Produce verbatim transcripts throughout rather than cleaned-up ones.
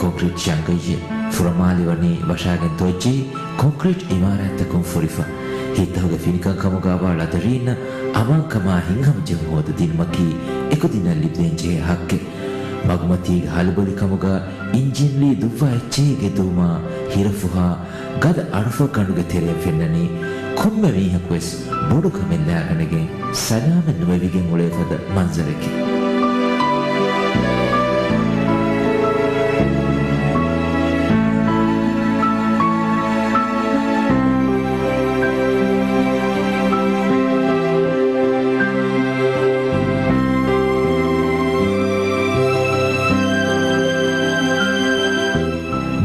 ކޮންކްރީޓް ޝަންގައްޔެ ފުރަމާލެ ވަނީ ވަށާގެން ތޮއްޖެހި ކޮންކްރީޓް އިމާރާތްތަކުން ފުރިފަ. ހިތަހުގެ ފިނިކަން ކަމުގައިވާ ޅަދަރީންނަށް އަމާންކަމާ ހިތްހަމަޖެހުން ހޯދަދިނުމަކީ އެކުދިންނަށް ލިބިދޭންޖެހޭ ހައްޤެއް. މަގުމަތީގެ ހަލުބޮލިކަމުގަ އިންޖީންލީ ދުއްވާ އެއްޗެހީގެ ދުވުމާ ހިރަފުހާ ގަދަ އަޑުފަށްގަނޑުގެ ތެރެއަށް ފެންނަނީ ކޮންމެ މީހަކުވެސް ބޮޑު ކަމެއް ލާގަނެގެން ސަލާމަތް ނުވެވިގެން އުޅޭ ފަދަ މަންޒަރެކޭ.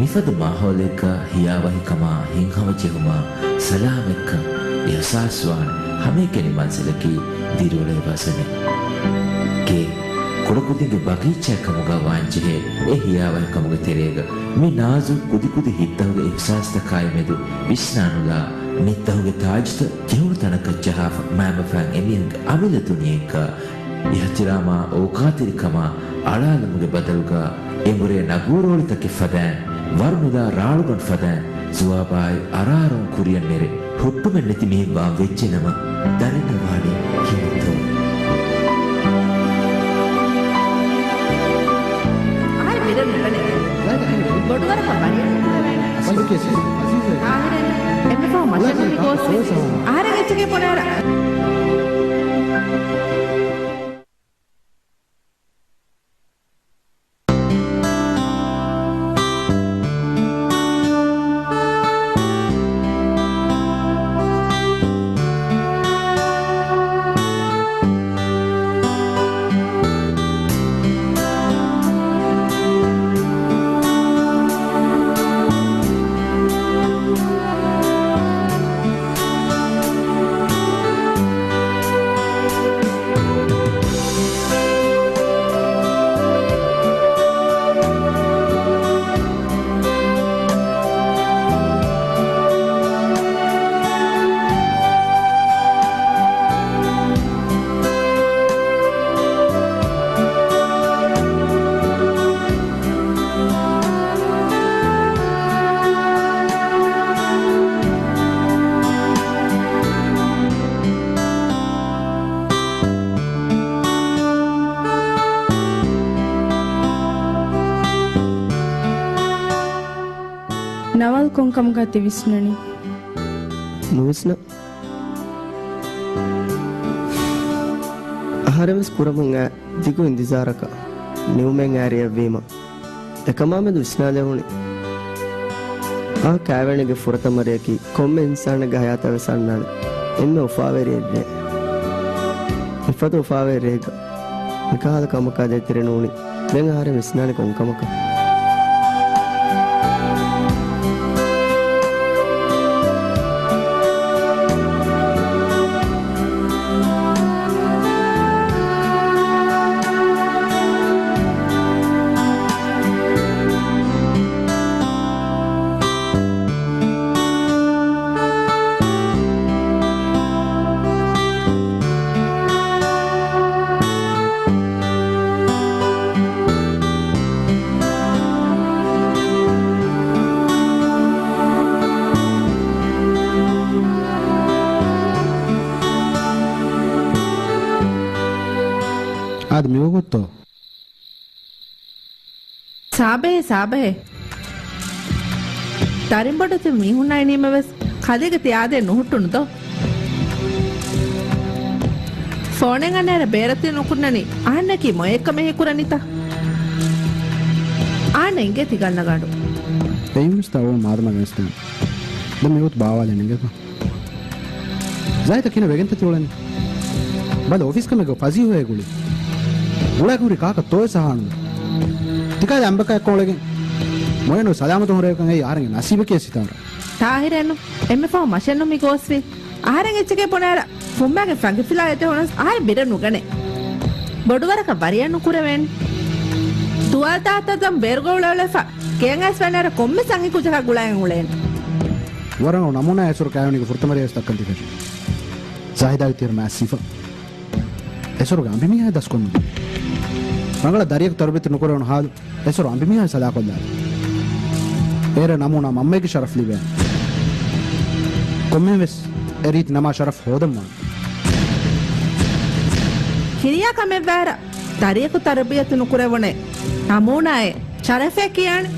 މިފަދަ މާހައުލެއްގަ ހިޔާވަހިކަމާ، ހިތްހަމަޖެހުމާ، ސަލާމަތްކަން އިޙްސާސްވާނެ ހަމައެކަނި މަންޒިލަކީ ދިރިއުޅޭ ވަޒަނެއް. ގެ ކުޑަކުދިންގެ ބަގީޗާ ކަމުގަ ވާންޖެހޭ އެ ހިޔާވަހިކަމުގެ ތެރޭގަ މި ނާޒުކް ކުދިކުދި ހިތްތަހުގެ އިޙްސާސްތަކާއި މެދު ވިސްނާނުލާ، މިތަހުގެ ތާޖުތައް ޖެހުނު ތަނަކަށް ޖަހާފަ މައިންބަފައިން އެމީހުންގެ އަމިއްލަ ދުނިޔެއެއްގަ އިޙްތިރާމާ އޯގާތެރިކަމާ އަޅާލުމުގެ ބަދަލުގަ އެނބުރޭ ނަގޫރޯޅިތަކެއް ފަދައިން، ވަރުނުލާ ރާޅުގަނޑު ފަދައިން، ޒުވާބާއި އަރާރުން ކުރިޔަށް ނެރެ، ހުއްޓުމެއް ނެތި މީހެއް ވާން ވެއްޖެނަމަ، ދަރިންނަށް ވާނީ ކިހިނެއްތޯ؟ އާއި ބިރެއް ނުގަނެ. ބޮޑުވަރަކަށް ބަރިއަށް ނުކުރެވޭނެ. އަސްލު ކޭސް އަޒީޒް. އާހިރެން އެންމެ ފަހު މަށެއް ނުމި ގޯސްވި. އަހަރެން އެއްޗެކޭ ބުނާރަ. ނަވާލް ކޮންކަމުގަ ތި ވިސްނަނީ؟ ނުވިސްނަ. އަހަރެންވެސް ކުރަމުން އައި ދިގު އިންތިޒާރަކަށް ނިމުމެއް އައިރިއެއްވީމަ، އެކަމާމެދު ވިސްނާލެވުނީ، އާ ކާވެނިގެ ފުރަތަމަ ރެޔަކީ ކޮންމެ އިންސާނެއްގެ ހަޔާތަށް ވެސް އަންނާނެ އެންމެ އުފާވެރި އެއްރޭ. މިފަދަ އުފާވެރި ރެއެއްގަ މިކަހަލަ ކަމަކާ ދޭތެރޭ ނޫނީ، ދެން އަހަރެން ވިސްނާނީ ކޮންކަމަކަށް؟ އާދެ، މިވަގުތު ސާބެހޭ، ސާބެހޭ. ދަރިންބޮޑު ތި މީހުންނާ އިނީމަވެސް ކަލޭގެ ތި އާދައެއް ނުހުއްޓުނު ދޯ؟ ފޯނެއް އަންނައިރަށް ބޭރަށް ތި ނުކުންނަނީ އަހަންނަކީ މޮޔައެއްކަމޭ ހީކުރަނީތަ؟ އާންނަ އިނގޭ ތި ގަންނަ ގަނޑު. އެއީވެސް ތަ އޯ މާދަމާ ގެނެސްދޭން. ދެން މިވަގުތު ބާވާލެ ނިނގޭތަ؟ ޒާހިދަށް ކިހިނެއް ވެގެންތަ ތި އުޅެނީ؟ ބަލަ އޮފީސް ކަމެއްގަ ފަޒީ ހޮޔޭ ގުޅި. ގުޅާގެ ހުރީ ކާކަށް ތޯވެސް އަހާނުދޯ. ތިކާލެ އަނބަކައެއްކޮށް އުޅެގެން މޮޔަނު ސަލާމަތު ހުރެވިކަން އެއީ އަހަރެންގެ ނަސީބެކޭ ސިތާރާ. ތާހިރެއްނު އެންމެ ފަހު މަށެއްނު މި ގޯސްވީ. އަހަރެން އެއްޗެކޭ ބުނާރަ ފުއްމާގެ ފަނގިފިލާ އެދެހުނަސް އާއި ބިރެއް ނުގަނެ. ބޮޑުވަރަކަށް ވަރިއެއް ނުކުރެވޭނެ. ދުވާލް ތާތައް ދަން ބޭރުގަ އުޅެއުޅެފަ ގެއަށް އައިސް ވަންނައިރަށް ކޮންމެ ސަނގި ކުޖަކާ ގުޅައިގެން އުޅޭނެ. ވަރަށް ނަމޫނާ އެސޮރު ކާވެނީގެ ފުރަތަމަ ރޭވެސް ދައްކަން ތިކަށި. ޒާހިދާގެ ތިހިރު މާ ސިފަ. އެސޮރުގެ އަނބިމީހާ ދަސްކޮށްނު. ރަނގަޅަށް ދަރިޔަކު ތަރުބިޔަތު ނުކުރެވުނު ހާލު. އެސޮރު އަނބިމީހާ ސަލާކޮށްލާ. އޭރަ ނަމޫނާ މަންމައެއްގެ ޝަރަފް ލިބޭނެ. ކޮންމެހެން ވެސް އެ ރީތި ނަމާ ޝަރަފް ހޯދަން ވާނެ. ކިރިޔާ ކަމެއް ވާއިރަށް ތަރީޚު ތަރުބިޔަތު ނުކުރެވުނޭ ނަމޫނާއެއް ޝަރަފޭ ކިޔާނެ.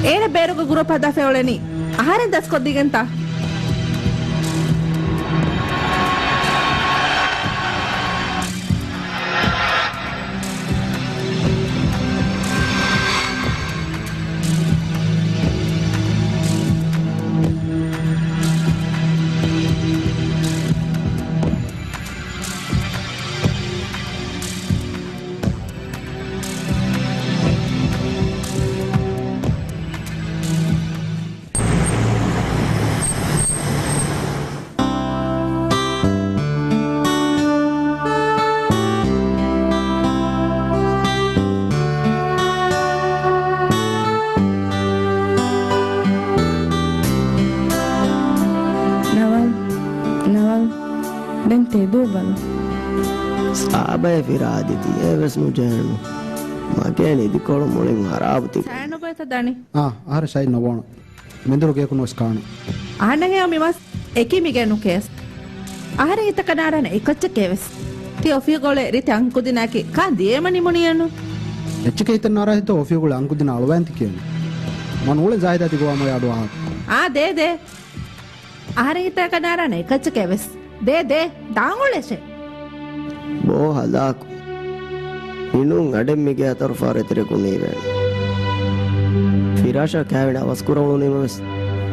އޭނަ ބޭރުގަ ގުރޫޕް ހަދާފައި އުޅެނީ އަހަރެން ދަސްކޮށްދީގެންތަ؟ ނަވާލް، ނަވާލް، ދެން ތެދުވެ ބަލަ. ސާބަޔަށް ފިރާއަދި ތިޔައެއް ވެސް ނުޖެހެނު. މަގޭ ނިދިކޮޅު މުޅިން ހަރާބު ތިބި. ސައިން ނުބޮއިތަ ދަނީ؟ އާ، އަހަރެން ސައިން ނުބޯނު. މެންދުރު ގެޔަކުން ވެސް ކާނު. އަހަންނަށް ހެޔޮ މި މަސް އެކީ މިގޭ ނުކޭސް. އަހަރެން ހިތަކަށް ނާރާނެ އެކައްޗެކޭ ވެސް. ތި އޮފީހުގަ އުޅޭ ރީތި އަންކުދިނާއަކީ ކާން ދިޔައީމަ ނިމުނީއެއްނު. އެއްޗެކޭ ހިތަށް ނާރާ ހިތަށް އޮފީހުގަ އުޅޭ އަންކުދިނާ އަޅުވާން ތި ކިޔަނީ. މަ ނޫޅެ ޒާހިދާ ތި ގޮވާ މޮޔަ އަޑު އަހާ. އާ، ދޭ، ދޭ. އަހަރެން ހިތަކަށް ނާރާނެ އެކައްޗެކޭ ވެސް. ދޭ، ދޭ، ދާން އުޅޭށޭ. ބޯ ހަލާކު. މިނޫން އަޑެއް މިގޭ އަތަރު ފާރެތެރެ ކުނީވޭނެ. ފިރާޝާ ކާވެން އަވަސްކުރަން އުޅުނީމަވެސް.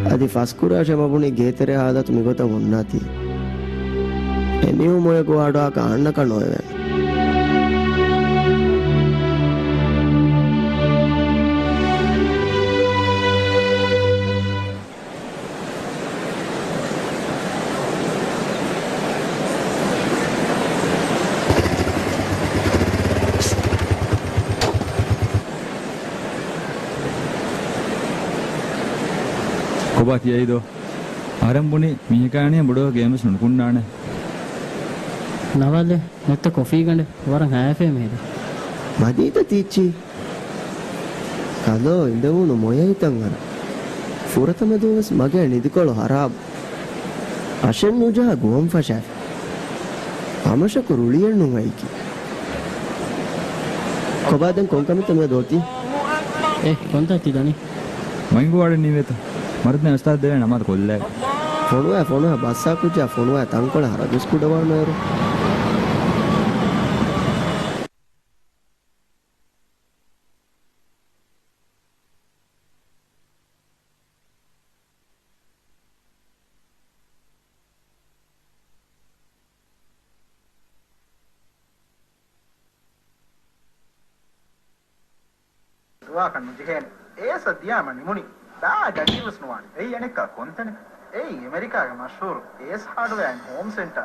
އަދި ފަސްކުރާށޭ މަ ބުނީ ގޭތެރޭ ހާލަތު މިގޮތަށް އޮންނާތީ. އެމީހުން މޮޔަ ގޮވާ އަޑުއަހާކަށް އަހަންނަކަށް ނޯވެވޭނެ. ކޮބާ ކިޔައީދޯ؟ އަހަރެން ބުނީ މީހަކާ އަނިޔާ ބޮޑުވެ ގޭމްވެސް ނުނުކުންނާނެ. ނަވާލެ، ނެތްތަ ކޮފީ ގަނޑެއް؟ ވަރަށް ހައިފޭ މިހިރީ. މަދީތަ ތިއްޗި؟ ކަލޯ އިނދެވުނު މޮޔަ ހިތަށް އަރާ. ފުރަތަމަ ދުވަސް މަގޭ ނިދިކޮޅު ހަރާބު. އަށެއް ނުޖަހާ ގުވަން ފަށާފި. ހަމަށަކު ރުޅިއެއްނު އައިކި. ކޮބާ ދެން ކޮންކަމެއްތަ މިއަދު އޮތީ؟ އޭ، ކޮންތާ ތި ދަނީ؟ މައިންގު ވާޑެއް ނީވޭތަ؟ މަރުދުން އުސްތާދު ދެވޭ ނަމާދު ކޮށްލާ. ފޮނުވާ، ފޮނުވާ، ބައްސާ ކުއްޖާ ފޮނުވާ، ތަންކޮޅެއް ހަރަދުސް ކުޑަވާނު އޭރު. ދުވާކަށް ނުޖެހޭނެ. އޭސަ ދިޔާމަ ނިމުނީ. ދާ ގަޑިއެއްވެސް ނުވާނެ. އެއީ އަނެއްކާ ކޮންތަނެއް؟ އެއީ އެމެރިކާގެ މަޝްހޫރު އޭސް ހާޑްވެއާ އެންޑް ހޯމް ސެންޓާ.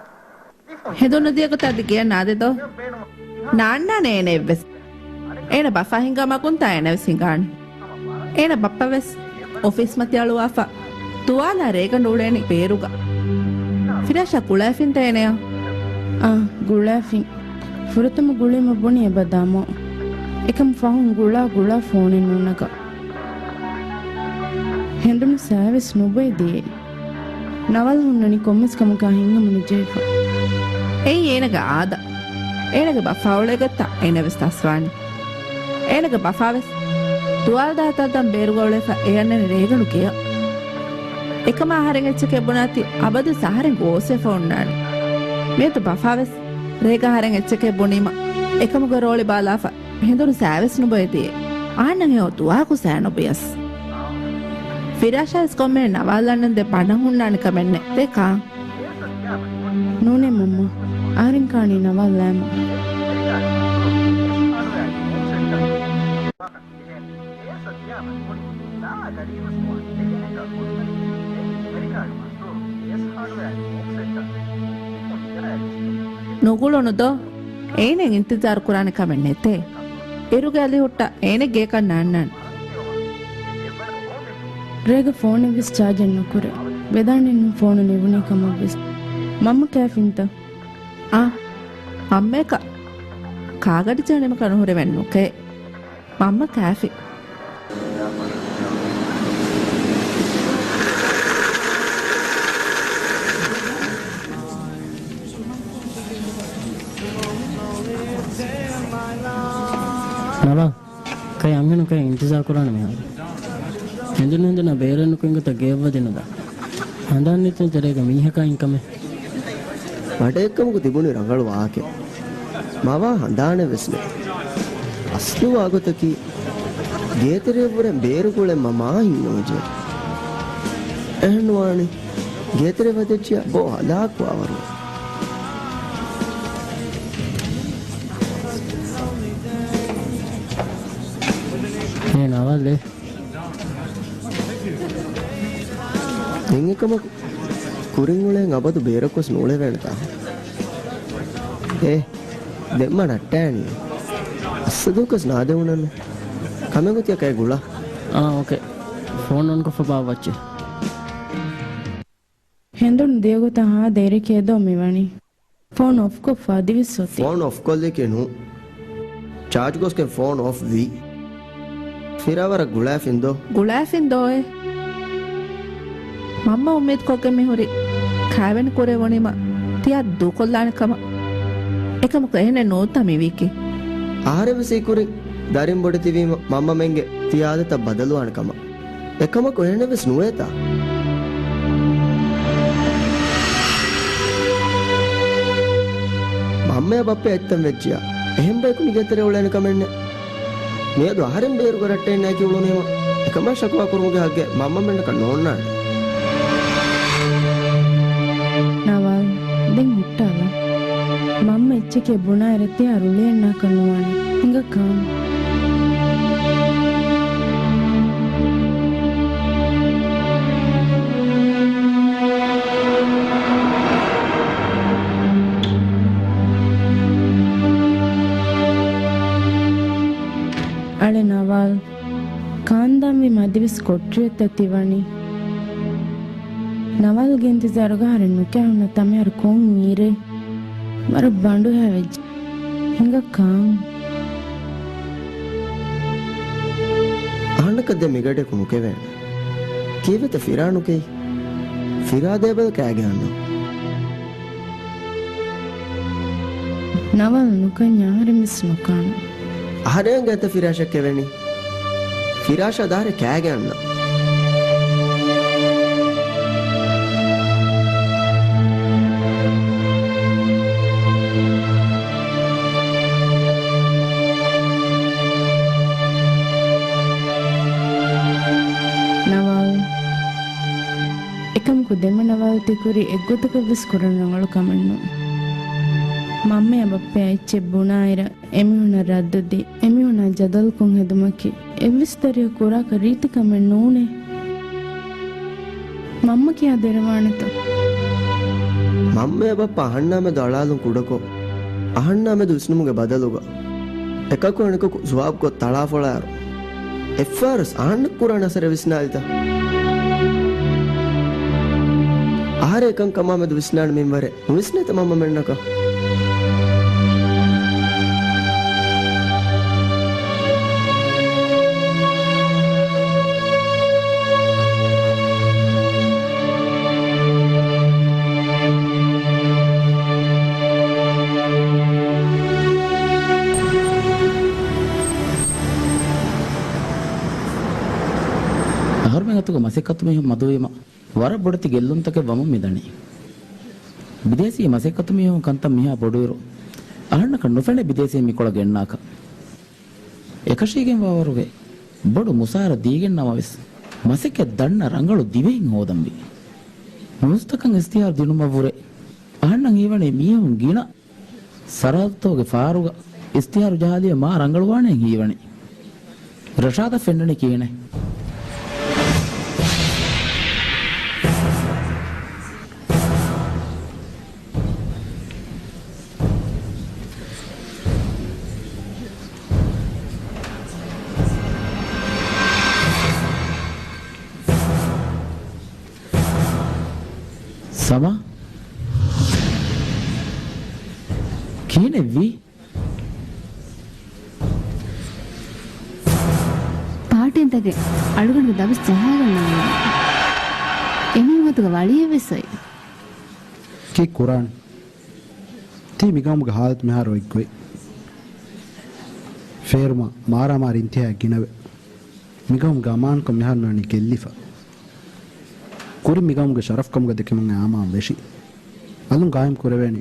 ހެދުނުދިޔަ ގޮތަށް އަދި ގެޔަށް ނާދޭދޯ؟ ނާންނާނެ އޭނައެއްވެސް. އޭނަ ބަފާ ހިނގާ މަގުންތާ އޭނަވެސް ހިނގާނީ. އޭނަ ބައްޕަވެސް އޮފީސް މަތި އަޅުވާފަ ތުވާލާ ރޭގަނޑު އުޅޭނީ ބޭރުގަ. ފިރާޝާ ގުޅާފިންތަ އޭނަޔާ؟ އާ، ގުޅާފިން. ފުރަތަމަ ގުޅީމަ ބުނި އެބަ ދާމޯ. އެކަމް ފަހުން ގުޅާ ގުޅާ ފޯނެއް ނުނަގާ. ހެނދުނު ސާވެސް ނުބޮއެ ދިޔައީ. ނަވާލް ހުންނަނީ ކޮންމެސް ކަމަކާ ހިތްހަމަނުޖެހިފަ. އެއީ އޭނަގެ އާދަ. އޭނަގެ ބަފާ އުޅޭ ގޮތަށް އޭނަވެސް ދަސްވާނީ. އޭނަގެ ބަފާވެސް ތުވާލް ދާތައް ދަން ބޭރުގަ އުޅޭފަ އެ އަންނަނީ ރޭގަނޑު ގެޔަށް. އެކަމާ އަހަރެން އެއްޗެކޭ ބުނާތީ އަބަދުވެސް އަހަރެން ގޯސްވެފަ އޮންނާނެ. މިއަދު ބަފާވެސް ރޭގަ އަހަރެން އެއްޗެކޭ ބުނީމަ އެކަމުގެ ރޯޅި ބާލާފަ ހެނދުނު ސާވެސް ނުބޮއެދިޔޭ. އަހަންނަށް ހެޔޮ ދުވަހަކު ސާ ނުބިޔަސް. ފިރާޝާވެސް ކޮންމެ ނަވާލް އަންނަން ދެ ބަނޑަށް ހުންނާނެ ކަމެއް ނެތޭ ކާ. ނޫނޭ މަންމާ. އަހަރެން ކާނީ ނަވާލް ލާމު. ނުގުޅުނު ދޯ؟ އޭނައަށް އިންތިޒާރު ކުރާނެ ކަމެއް ނެތޭ. އިރުގެ އަލި ހުއްޓަ އޭނެ ގޭކަށް ނާންނާނެ. ރޭގަ ފޯނެއްވެސް ޗާޖެއް ނުކުރޭ. ވެދާނެއްނު ފޯނު ނިވުނީ ކަމަށްވެސް. މަންމަ ކާފިންތަ؟ އާ، މަންމައަކަށް ކާގަޑި ޖަހަނީމަކަށް ނުހުރެވެން ނުކޭ. މަންމަ ކާފި. ކައި އިންތިޒާރު ކުރާނެ މިހާރު. ހެނދުނު ހެނދުނަށް ބޭރެއް ނުކުތް ގޮތަށް ގެޔަށް ވަދެ ނުދާ. ހަނދާން ނެތި ތެރޭގަ މީހަކާ އިންކަމެއް. ވަޑައެއްކަމަކު ތިބުނީ ރަނގަޅު ވާހަކައެއް. މަވާ ހަނދާނެއް ވެސް ނެތް. އަސްލު ވާގޮތަކީ، ގޭތެރެއަށްވުރެ ބޭރު ގުޅެން މަ މާހިން ނުވެއްޖެ. އެހެން ނުވާނެ. ގޭތެރެ ވަދެއްޖިއްޔާ ބޯ ހަލާކުވާވަރު. އޭ ނަވާލް އޭ. ދެން އެކަމަކު ކުރިން އުޅޭން އަބަދު ބޭރަކުވެސް ނޫޅެވޭނެތާ؟ އޭ، ދެންމަ ނައްޓާނީ. އައްސަދޫކަސް ނާދެވުނަން. ކަމެއް ގޮތިއަކަށް ގުޅާ. އާ، އޯކޭ. ފޯން އޮންކޮށްފަ ބާއްވައްޗޭ. ހެނދުނު ދިޔަގޮތަށް ހާދަ އިރެކޭ ދޯ މިވަނީ. ފޯން އޮފްކޮށްފަ އަދިވެސް އޮތީ. ފޯން އޮފްކޮށްލިއެކޭ ނޫން. ޗާޖް ގޮސްގެން ފޯން އޮފް ވީ. ފިރާވަރަށް ގުޅާފިން ދޯ؟ ގުޅާފިން ދޯއޭ؟ މަންމަ އުއްމީދުކޮށްގެން މިހުރި ކާވެނި ކުރެވުނީމަ ތިޔާ ދޫކޮށްލާނެ ކަމަށް. އެކަމަކު އެހެނެއް ނޫންތަ މިވީކީ؟ އަހަރެން ވެސް ހީކުރިން ދަރިން ބޮޑެތިވީމަ މަންމަމެންގެ ތިޔާ އާދަތައް ބަދަލުވާނެ ކަމަށް. އެކަމަކު އެހެނެއް ވެސް ނުވޭތާ؟ މަންމަޔާ ބައްޕަޔާ އެއްތަން ވެއްޖިއްޔާ އެހެން ބަޔަކު މިގޭތެރޭ އުޅޭނެ ކަމެއް ނެތް. މިއަދު އަހަރެން ބޭރުގަ ރައްޓެހިންނާއެކީ އުޅުނީމަ އެކަމާ ޝަކުވާ ކުރުމުގެ ހައްގެއް މަންމަމެންނަކަށް ނޯންނާނެ. ނަވާލް، ދެން ހުއްޓާލާ. މަންމަ އެއްޗެކޭ ބުނާއިރަށް ތިޔާ ރުޅިއެއްނާކަށް ނުވާނެ. ހިނގަ ކާން. އަޅެ ނަވާލް، ކާންދާންވީމަ އަދިވެސް ކޮޓަރިއަށްތަ ތި ވަނީ؟ ނަވާލްގެ އިންތިޒާރުގަ އަހަރެން ނުކާ ހުންނަ ތަމެހަރު ކޮން އީރޭ؟ ވަރަށް ބަނޑުހައިވެއްޖެ. ހިނގަ ކާން. އަހަންނަކަށް ދެ މިގަޑިއަކު ނުކެވޭނެ. ކީއްވެތަ ފިރާ ނުކެއީ؟ ފިރާ ދޭބަލަ ކާގެ އަންނަ. ނަވާލް ނުކަންޏާ އަހަރެން ވެސް ނުކާނެ. އަހަރެންގެ އަތަށް ފިރާޝަށް ކެވެނީ. ފިރާޝާ ދާރެ ކާގެ އަންނަ. ނަވާލް. އެކަމަކު ދެންމެ ނަވާލް ތިކުރީ އެއްގޮތަކަށްވެސް ކުރަން ރަނގަޅު ކަމެއްނޫން. މަންމަޔާ ބައްޕަޔާ އެއްޗެއް ބުނާއިރަށް އެމީހުނަށް ރައްދުދީ، އެމީހުނާ ޖަދަލުކޮށް ހެދުމަކީ އެއްވެސް ދަރިއަކު ކުރާކަށް ރީތި ކަމެއް ނޫނޭ. މަންމަ ކިޔާ ދެރަވާނެތަ؟ މަންމަޔާ ބައްޕަ އަހަންނާމެދު އަޅާލުން ކުޑަކޮށް، އަހަންނާމެދު ވިސްނުމުގެ ބަދަލުގަ އެކަކު އަނެކަކު ޖުވާބުކޮށް ތަޅާފޮޅާއިރު، އެއްފަހަރުވެސް އަހަންނަށް ކުރާނެ އަސަރެއް ވިސްނާލިތަ؟ އަހަރެން އެކަންކަމާމެދު ވިސްނާނެ މިންވަރެއް ނުވިސްނޭތަ މަންމަމެންނަކަށް؟ އަހަރުމެން އަތުގަ މަސައްކަތު މީހުން މަދުވީމަ، ވަރަށް ބޮޑެތި ގެއްލުންތަކެއް ވަމުން މިދަނީ. ބިދޭސީ މަސައްކަތު މީހުން ކަންތައް މިހާ ބޮޑުއިރު، އަހަންނަކަށް ނުފެނޭ ބިދޭސީން މިކޮޅަށް ގެންނާކަށް. އެކަށީގެންވާ ވަރުގެ ބޮޑު މުސާރަ ދީގެން ނަމަވެސް، މަސައްކަތް ދަންނަ ރަނގަޅު ދިވެހިން ހޯދަންވީ. ނޫސްތަކަށް އިސްތިހާރު ދިނުމަށްވުރެ، އަހަންނަށް ހީވަނީ މީހުން ގިނަ ސަރަހައްދުތަކުގެ ފާރުގަ އިސްތިހާރު ޖަހާލިޔަ މާ ރަނގަޅުވާނެ ހީވަނީ. ރަޝާދަށް ފެންނަނީ ކިހިނެއް؟ ސަމާ؟ ކިހިނެއްވީ؟ ޕާޓީންތަކެއް އަޅުގަނޑުގެ ދަބިސް ޖަހާގަންނަވަނީ. އެމީހުން މަތުގަ ވަޅިއެއްވެސް އޮތް. ކީއްކުރާން؟ ތީ މިގައުމުގެ ހާލަތު މިހާރު އޮތްގޮތް. ފޭރުމަށް މާރާމާރީ އިންތިހާއަށް ގިނަވެ. މިގައުމުގެ އަމާންކަން މިހާރު މިވަނީ ގެއްލިފަ. ކުރިން މިގައުމުގެ ޝަރަފްކަމުގަ ދެކެމުން އައި އަމާން ވެށި. އަލުން ގާއިމް ކުރެވޭނީ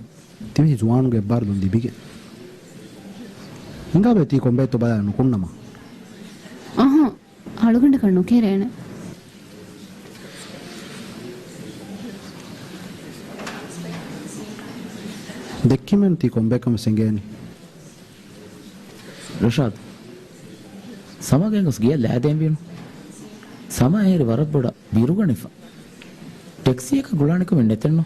ތިމީހި ޒުވާނުންގެ އެއްބާރުލުން ލިބިގެން. ހިނގާބަލަ ތީ ކޮންބައެއްތޯ ބަލާ ނުކުންނަމާ. އަހަ، އަޅުގަނޑަކަށް ނުކެރޭނެ. ދެއްކީމެއްނު ތީ ކޮންބައެއްކަން ވެސް އެނގޭނީ. ރަޝާދު، ސަމާގެ ގޮސް ގެޔަށް ލައިދޭންވީނު. ސަމާ އޭރު ވަރަށް ބޮޑަށް ބިރުގަނެފަ. ޓެކްސީއަކަށް ގުޅާނެ ކަމެއް ނެތެއްނު.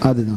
އާދެ ދާ.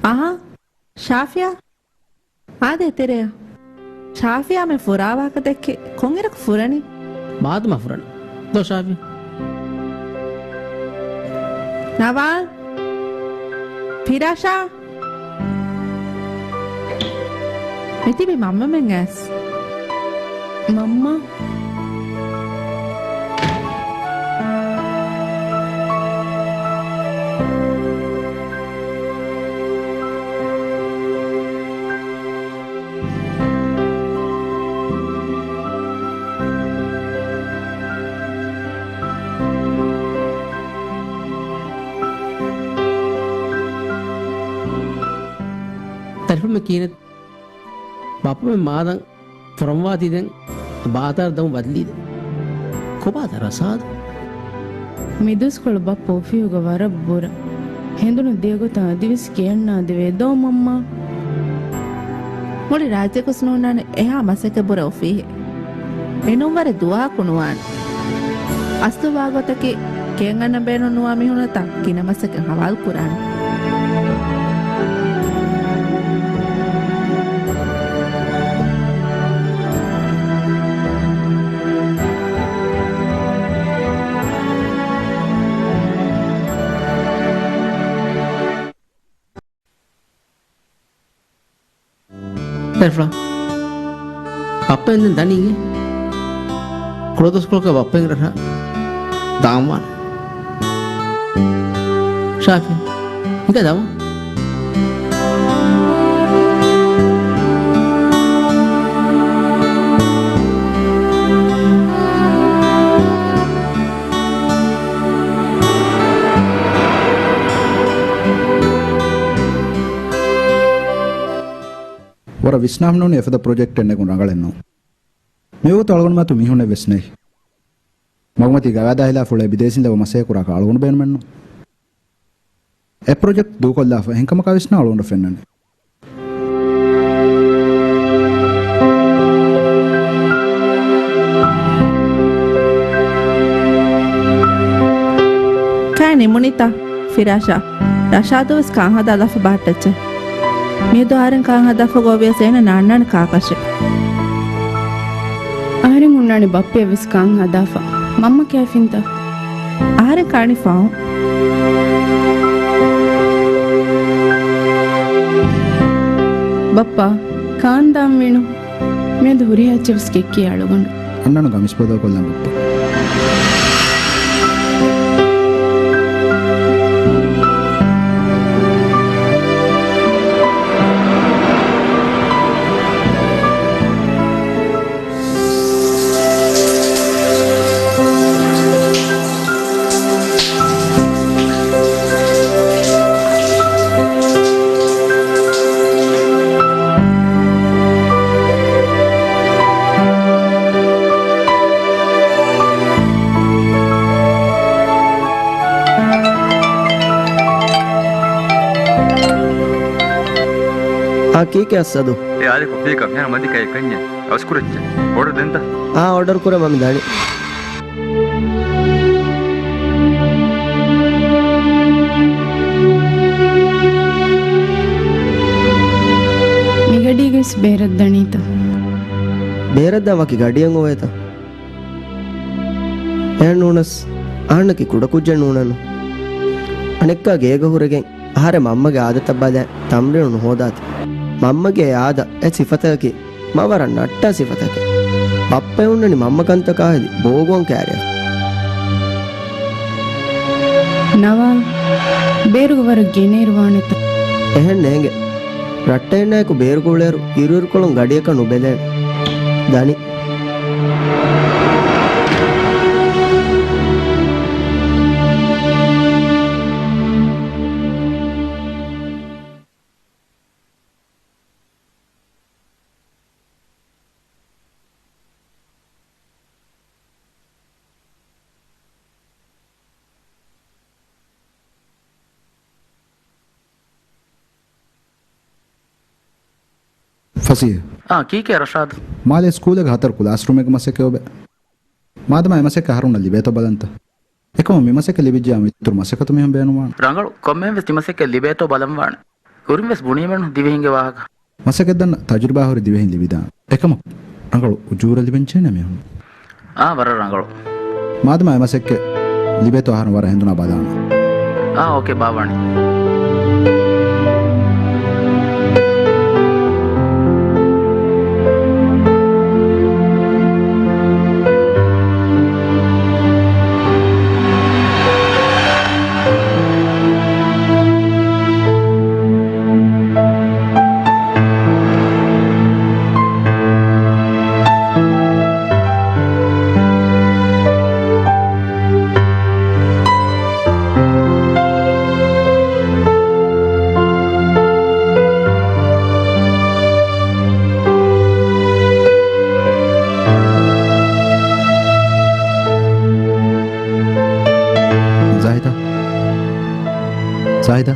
އަހާ، ޝާފިޔާ؟ އާދެ ތެރެއަށް. ޝާފިޔާ މެ ފުރާވާކަ ދެއްކެ ކޮންއިރަކު ފުރަނީ؟ މާދަމާ ފުރަނީ. ދޯ ޝާފިޔާ. ނަވާލް. ފިރާޝާ. މިތިބީ މަންމަމެން އައިސް. މަންމަ. ދަރިފުޅުމެން ކިހިނެއް؟ ބައްޕަމެން މާދަން ފުރަންވާތީ ދެން ބާތާރަ ދަމު ބަދަލީ ދެން. ކޮބާތަ ރަސާދު؟ މި ދުވަސްކޮޅު ބައްޕަ އޮފީހުގަ ވަރަށް ބުރަ. ހެނދުނު ދިޔަ ގޮތަށް އަދިވެސް ކިޔަންނާދެވޭ ދޯ މަންމާ؟ މުޅި ރާއްޖެ ގޮސް ނޫންނާނެ އެހާ މަސައްކަތް ބުރަ އޮފީހެއް. އެނޫން ވަރަށް ދުވާކު ނުވާނެ. އަސްލު ވާގޮތަކީ ކެއަން އަންނަ ބޭނުން ނުވާ މީހުންނަށްތާ ގިނަ މަސައްކަތް ހަވާލު ކުރާނެ. ދަރިފުޅާ، ބައްޕަ އިން ދަނީ އިނގޭ. ކުޅަދުވަސްކޮޅަކަށް ބައްޕަ އިން ރަށަށް ދާންވާނެ. ޝާފި، ހިނގާ ދަމާ. ވަރަށް ވިސްނާފަ ނޫނީ އެފަދަ ޕްރޮޖެކްޓެއް ނެގުން ރަނގަޅެއް ނޫން. މިވަގުތު އަޅުގަނޑު މަތު މީހުންނެއް ވެސް ނެތް. މަގުމަތީ ގަވާއިދާ ހިލާފު އުޅޭ ބިދޭސީން ލައްވާ މަސައްކަތް ކުރާކަށް އަޅުގަނޑު ބޭނުމެއް ނޫން. އެ ޕްރޮޖެކްޓް ދޫކޮށްލާފަ އެހެންކަމަކާ ވިސްނާ އަޅުގަނޑަށް ފެންނަނީ. ކާ ނިމުނީތަ؟ ފިރާޝާ، ރަޝާދު ވެސް ކާން ހަދާލާފަ ބަހައްޓައްޗޭ. މިއަދު އަހަރެން ކާން ހަދާފަ ގޮވިޔަސް އޭނަ ނާންނާނެ ކާކަށެއް. އަހަރެން ހުންނާނެ ބައްޕަޔަށް ވެސް ކާން ހަދާފަ. މަންމަ ކެޔަ ފިންތަ؟ އަހަރެން ކާނީ ފަހުން. ބައްޕާ، ކާންދާން ވީނު. މިއަދު ހުރިހާ އެއްޗެއް ވެސް ކެއްކި އަޅުގަނޑު. އަންނަނު ގަމިސް ބަދަލުކޮށްލަން ބައްޕާ. އާ، ކީކޭ އައްސަދު؟ އޭ އާލިފު، ކީކަ؟ މިހާރު މަދި ކައެއް ކަންޏެއް. އަސްކުރެއްޗެ. އޯޑަރު ދެންތަ؟ އާ، އޯޑަރު ކުރަމާ މި ދާނީ. މި ގަޑީގަސް ބޭރަށް ދަނީތަ؟ ބޭރަށް ދާން ވަކި ގަޑިއެއް އޮވޭތަ؟ އެހެން ނޫނަސް، އަހަންނަކީ ކުޑަކުއްޖެއް ނޫނަން. އަނެއްކާ ގޭގަ ހުރެގެން އަހަރެން މަންމަގެ އާދަތައް ބަލައި ތަމްރީނު ނުހޯދާތި. މަންމަގެ އާދަ އެ ސިފަތަކަކީ މަ ވަރަށް ނައްޓާ ސިފަތަކެއް. ބައްޕަ އެ ހުންނަނީ މަންމަ ކަންތަކާ ހެދި ބޯގުވަން ކައިރިއަށް. ނަވާލް، ބޭރުގަ ވަރަށް ގިނައިރު ވާނެތަ؟ އެހެން ނޭނގެ. ރައްޓެހިންނާއެކު ބޭރުގަ އުޅޭއިރު އިރުއިރުކޮޅުން ގަޑިއަކަށް ނުބެލޭނެ. ދަނީ. ފަސީހަ. އާ، ކީކޭ ރަޝާދު؟ މާލޭ ސްކޫލެއްގަ ހަތަރު ކުލާސްރޫމެއްގެ މަސައްކަތް އޮވޭ. މާދަމާ އެ މަސައްކަތް އަހަރުންނަށް ލިބޭތޯ ބަލަންތަ؟ އެކަމަކު މި މަސައްކަތް ލިބިއްޖެޔާ އިތުރު މަސައްކަތު މިހެން ބޭނުންވާނެ. ރަނގަޅު، ކޮންމެހެން ވެސް ތި މަސައްކަތް ލިބޭތޯ ބަލަން ވާނެ. ކުރިން ވެސް ބުނީމެއްނު ދިވެހިންގެ ވާހަކަ. މަސައްކަތް ދަންނަ ތަޖުރިބާ ހުރި ދިވެހިން ލިބިދާނެ. އެކަމަކު ރަނގަޅު އުޖޫރަ ލިބެން ޖެހޭނެ މީހުން. އާ، ވަރަށް ރަނގަޅު. މާދަމާ އެ މަސައްކަތް ލިބޭތޯ އަހަރެން ވަރަށް ހެނދުނާ ބަލާނަން. އާ، އޯކޭ، ބާވަނީ. ޒާހިދާ. ޒާހިދާ.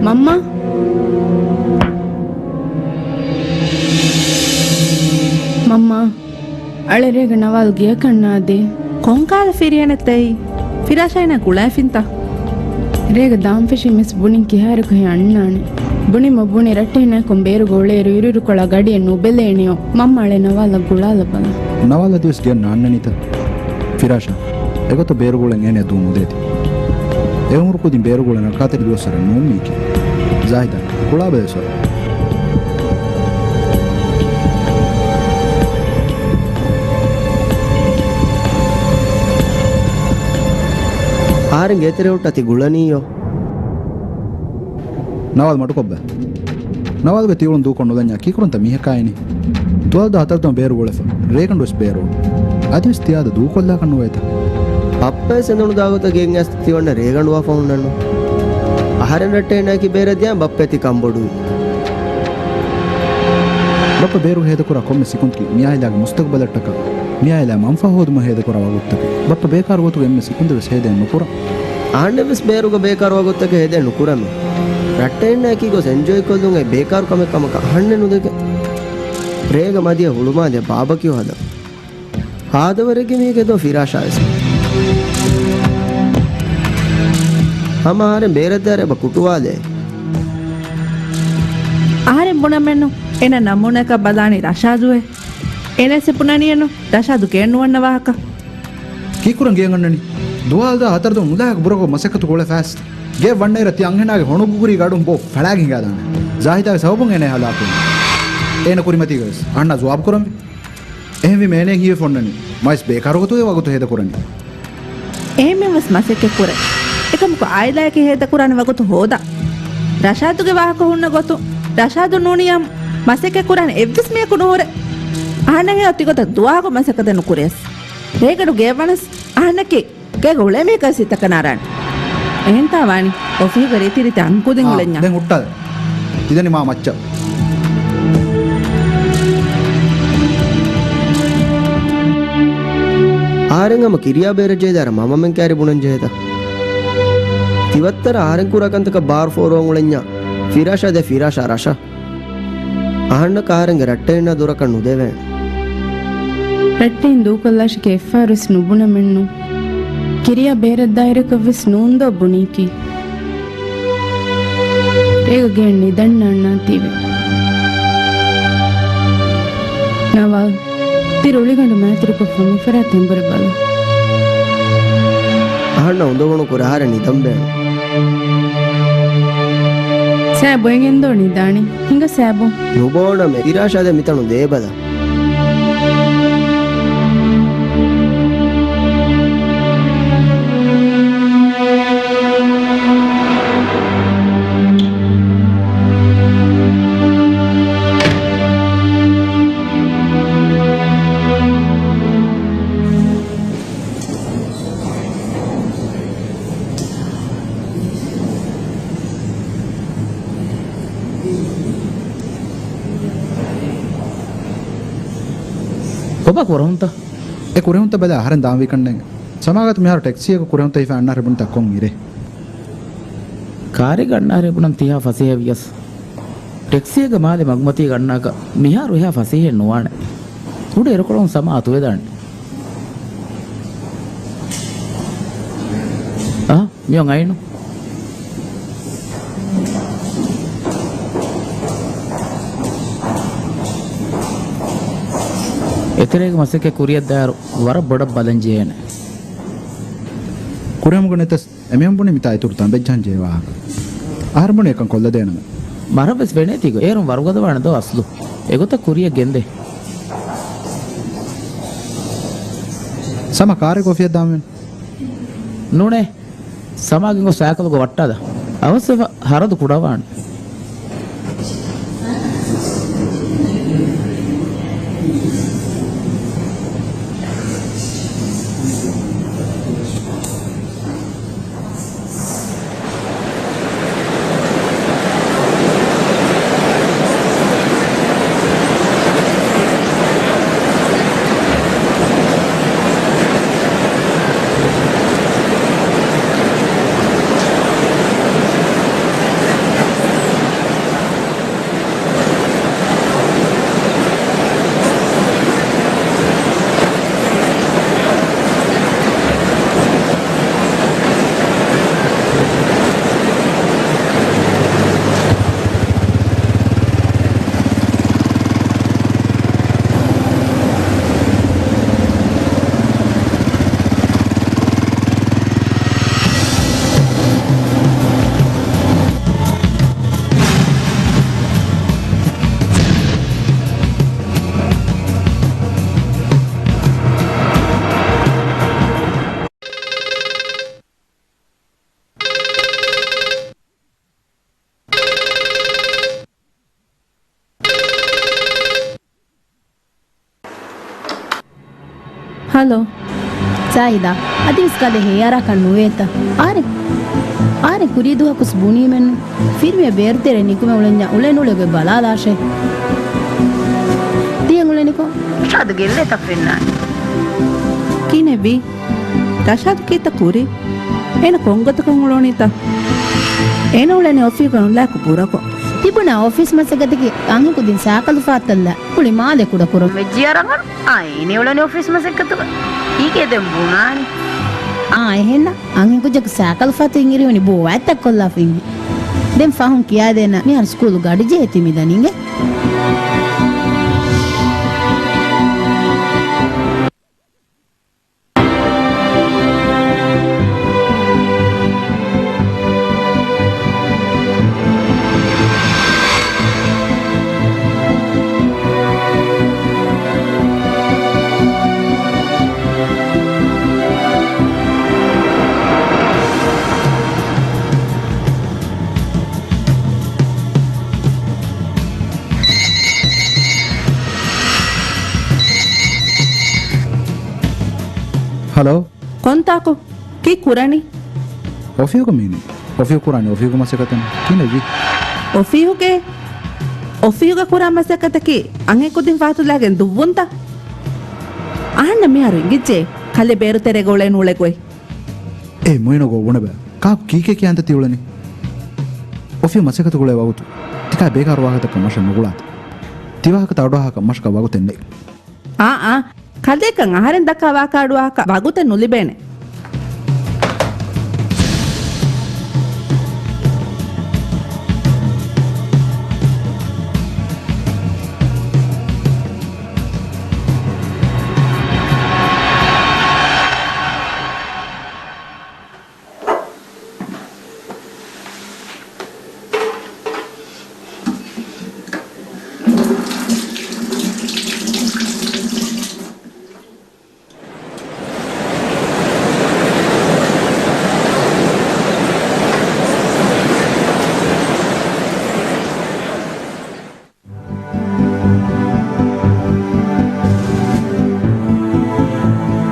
މަންމާ. މަންމާ. އަޅެ ރޭގަ ނަވާލް ގެޔަކަށް ނާދޭ. ކޮންކަހަލަ ފިރިހެނެއްތަ އެއީ؟ ފިރާޝާ އޭނާ ގުޅައިފިންތަ؟ ރޭގަ ދާން ފެށީމަސް ބުނިން ކިހާއިރަކު ހެޔޮ އަންނާނެ. ބުނިމަ ބުނި ރައްޓެހިންނާއެކު ބޭރުގަ އުޅޭއިރު އިރުއިރުކޮޅާ ގަޑިއެއް ނުބެލޭނެޔޯ. މަންމަ އަޅެ ނަވާލަށް ގުޅާލަބަލަ. ނަވާލް އަދިވެސް ގެޔަށް ނާންނަނީތަ؟ ފިރާޝާ، އެގޮތަށް ބޭރުގަ އުޅެން އޭނަޔަށް ދޫ ނުދޭތި. އެ އުމުރު ކުދިން ބޭރުގަ އުޅެން ރައްކާތެރި ދުވަސް ވަރަށް ނޫން މީކީ. ޒާހިދާ، ގުޅާބަލަ އިސްވަރު. އަހަރެން ގޭތެރެ ހުއްޓާ ތި ގުޅަނީޔޯ. ނަވާލް މަޑުކޮށްބަ. ނަވާލްގެ ތިއުޅުން ދޫކޮށް ނުލަންޏާ ކީކުރަންތަ މީހަކާ އިނީ؟ ތުވާލް ދުވަހު ހަތަރު ދުވަހު ބޭރުގަ އުޅެފަ. ރޭގަނޑުވެސް ބޭރު އުޅުން. އަދިވެސް ތިއާދަ ދޫކޮށްލާކަށް ނުވޭތަ؟ ބައްޕަވެސް އެނދުނު ދާގޮތަށް ގެއިން އައިސް ތި އޮންނަ ރޭގަނޑުވާފަ ހުންނަންނު. އަހަރެން ރައްޓެހިންނާއެކީ ބޭރަށް ދިޔާ ބައްޕަ ތި ކަންބޮޑުވި. ބައްޕަ ބޭރުގަ ހޭދަކުރާ ކޮންމެ ސިކުންތަކީ މިއާއިލާގެ މުސްތަގުބަލަށްޓަކާ، މިއާއިލާ މަންފާ ހޯދުމަށް ހޭދަކުރާ ވަގުތުތަކެއް. ބައްޕަ ބޭކާރު ގޮތުގަ އެންމެ ސިކުންތެއް ވެސް ހޭދައެއް ނުކުރަން. އަހަންނެއް ވެސް ބޭރުގަ ބޭކާރު ވަގުތުތަކެއް ހޭދައެއް ނުކުރަމޭ. ރައްޓެހިންނާއެކީ ގޮސް އެންޖޯއިކޮށްލުން އެއީ ބޭކާރު ކަމެއް ކަމަކަށް އަހަންނެއް ނުދެކެ. ރޭގަ މަދިޔަ ހުޅުމާލެ ބާބަކިއު ހަދަން. ހާދަވަރެއްގެ މީހެކޭ ދޯ ފިރާޝާވެސް. ހަމަ އަހަރެން ބޭރަށްދާއިރު އެބަ ކުޓުވާލޭ. އަހަރެން ބުނަމެއްނު، އޭނަ ނަމޫނައަކަށް ބަލާނީ ރަޝާދުއޭ. އޭނަ އެސެ ބުނަނީއެއްނު، ރަޝާދު ގެއެއް ނުވަންނަ ވާހަކަ. ކީކުރަން ގެއަށް އަންނަނީ؟ ދުވާލުދާ ހަތަރު ދުވަހު ނުލާހެކު ބުރަކޮށް މަސައްކަތު ކުޅެފަ އައިސް. ގެއަށް ވަންނައިރަށް ތި އަންހެނާގެ ހޮނުގުގުރީ ގަޑުން ބޯ ފަޅާގެން ހިނގާދާނެ. ޒާހިދާގެ ސަބަބުން އޭނަ ހަލާކުވީ. އޭނަ ކުރިމަތީގަވެސް އަހަންނާ ޒުވާބު ކުރަންވީ. އެހެންވީމަ އޭނައަށް ހީވެފަ އޮންނަނީ މައިސް ބޭކާރު ގޮތުގެ ވަގުތު ހޭދަކުރަނީ. އެހެންމެން ވެސް މަސައްކަތް ކުރޭ. އެކަމަކު އާއިލާއަކީ ހޭދަކުރާނެ ވަގުތު ހޯދާ. ރަޝާދުގެ ވާހަކަ ހުންނަ ގޮތުން ރަޝާދު ނޫނިއްޔާ މަސައްކަތް ކުރާނެ އެއްވެސް މީހަކު ނުހުރޭ. އަހަންނަށް ހީވާ ތިގޮތަށް ދުވާހަކު މަސައްކަތެއް ނުކުރިޔަސް. ރޭގަނޑު ގެއަށް ވަނަސް އަހަންނަކީ ގޭގަ އުޅޭ މީހަކަށް ހިތަކަށް ނާރާނެ. އެހެންތާ ވާނީ އޮފީހުގެ ރީތި ރީތި އަންހެންކުދިން އާ، އުޅެންޏާ. ދެން ހުއްޓާލަ. ތިދަނީ މާ މައްޗަށް. އަހަރެން ހަމަ ކިރިޔާ ބޭރަށް ޖެހިދާއިރު މަމަމެން ކާރި ބުނަން ޖެހޭތަ؟ ތިވައްތަރަށް އަހަރެން ކުރާ ކަންތަކަށް ބާރު ފޯރުވަން އުޅެންޏާ. ފިރާޝާ ދޭ ފިރާޝާ ރަށަށް. އަހަންނަކަށް އަހަރެންގެ ރައްޓެހިންނާ ދުރަކަށް ނުދެވޭނެ. ރައްޓެހިން ދޫކޮށްލާށި ކި އެއްފަހަރުވެސް ނުބުނަމެއްނު. ކިރިޔާ ބޭރަށްދާއިރަކަށްވެސް ނޫންދޯ ބުނީކީ. އޭގަ ގެއަށް ނިދަން ނާންނާތީވެ. ނަވާލް، ތި ރުޅިގަނޑު މައިތިރިކޮށްފަ މިފަރާތް އެނބުރި ބަލަ. އަހަންނަށް އުނދަގޫނު ކުރެ އަހަރެން ނިދަން ބޭނުން. ސާބު އެނގެންދޯ ނިދާނީ؟ ހިނގަ ސާބު. ނުބޯނަމޭ، ފިރާޝާ ދޭ މިތަނުން ދޭބަލަ. ކޮބާ ކުރެހުންތަ؟ އެ ކުރެހުންތައް ބަލާ އަހަރެން ދާންވީ ކަންނޭނގެ. ސަމާގަތު މިހާރު ޓެކްސީއަކު ކުރެހުންތައް ހިފާ އަންނާ ރެބުންތައް ކޮން އިރޭ؟ ކާރެއްގަ އަންނާ ރެބުނަން ތިހާ ފަސޭހަ ވިޔަސް. ޓެކްސީއެއްގަ މާލެ މަގުމަތީގަ އަންނާކަށް މިހާރު އެހާ ފަސޭހައެއް ނުވާނެ. ކުޑަ އިރުކޮޅުން ސަމާ އަތުވެދާނެ. އަހަ، މިއޮން އައިނު. އެތެރޭގެ މަސައްކަތް ކުރިއަށްދާއިރު ވަރަށް ބޮޑަށް ބަލަން ޖެހޭނެ. ކުރެހުމުގެ ނެތަސް އެމީހުން ބުނީ މިތާ އިތުރު ތަނބެއްޖަހަން ޖެހޭ ވާހަކަ. އަހަރެން ބުނީ އެކަން ކޮށްލަދޭނަމޭ. މަރަށްވެސް ވެނޭތީގޮ އޭރުން ވަރުގަދަވާނެ ދޯ އަސްލު. އެގޮތަށް ކުރިއަށް ގެންދޭ. ސަމާ ކާރެއް އޮފީހަށް ދާންވީނު. ނޫނޭ. ސަމާގެ ގޮސް ސައިކަލުގަ ވައްޓާލާ. އަވަސްވެފަ ހަރަދު ކުޑަވާނެ. ހަލޯ. ޒާހިދާ، އަދިވެސް ކަލޭ ހޭއަރާކަށް ނުވޭތަ؟ އާރެ، އާރެ ކުރީ ދުވަހަކުސް ބުނީމެއްނު. ފިރިމީހާ ބޭރުތެރޭ ނިކުމެ އުޅެންޏާ އުޅެނުޅޭ ގޮތް ބަލާލާށޭ. ތިހެން އުޅެނިކޮށް. ރަޝާދު ގެއްލޭތަ ފެންނާނީ. ކިހިނެއްވީ؟ ރަޝާދު ކީއްތަ ކުރީ؟ އޭނަ ކޮންގޮތަކަށް އުޅުނީތަ؟ އޭނަ އުޅެނީ އޮފީހުގަ ނުލާކު ބުރަކޮށް. ތިބުނާ އޮފީސް މަސައްކަތަކީ އަންހެންކުދިން ސައިކަލު ފަހަތަށްލާ ކުޅި މާލެ ކުޑަކުރަން. މެޖިއަރަނގަން އާ އޭނެ އުޅެނީ އޮފީސް މަސައްކަތުގަ. އީގެ ދެން ބުނާނީ. އާ، އެހެންނަ. އަންހެންކުއްޖަކު ސައިކަލް ފަތު އިނގިރިވުނީ ބޯ ވާތްތައް ކޮށްލާފަ އިނގޭ. ދެން ފަހުން ކިޔާދޭނަ މިހާރު ސްކޫލު ގަޑިޖެހޭތީ މިދަނީ އިނގޭ. ހަލޯ. ކޮންތާކު؟ ކީ ކުރަނީ؟ އޮފީހުގަ މީނީ. އޮފީހު ކުރާނީ އޮފީހުގަ މަސައްކަތެއް. ކިހިނެއްވީ؟ އޮފީހުގެ؟ އޮފީހުގަ ކުރާ މަސައްކަތަކީ އަންހެން ކުދިން ފަހަތުލާގެން ދުއްވުންތަ؟ އަހަންނަށް މިހާރު އިނގިއްޖެ. ކަލޭ ބޭރު ތެރޭގަ އުޅޭ ނޫޅޭ ގޮތް. އޭ މޮއިނު ގޮ ބުނެބަ. ކާކު ކީކޭ ކިޔާންތަ ތިއުޅެނީ؟ އޮފީހު މަސައްކަތު ގުޅޭ ވަގުތު. ތިކާ ބޭކާރު ވާހަކަތަކަށް މަށަށް ނުގުޅާތަ؟ ތިވާހަކަތައް އަޑުއަހާކަށް މަށަކަށް ވަގުތެއް ނެތް. އާ، އާ. ކަލޭކަން އަހަރެން ދައްކާ ވާހަކަ އަޑުއަހާކަށް ވަގުތެއް ނުލިބޭނެ.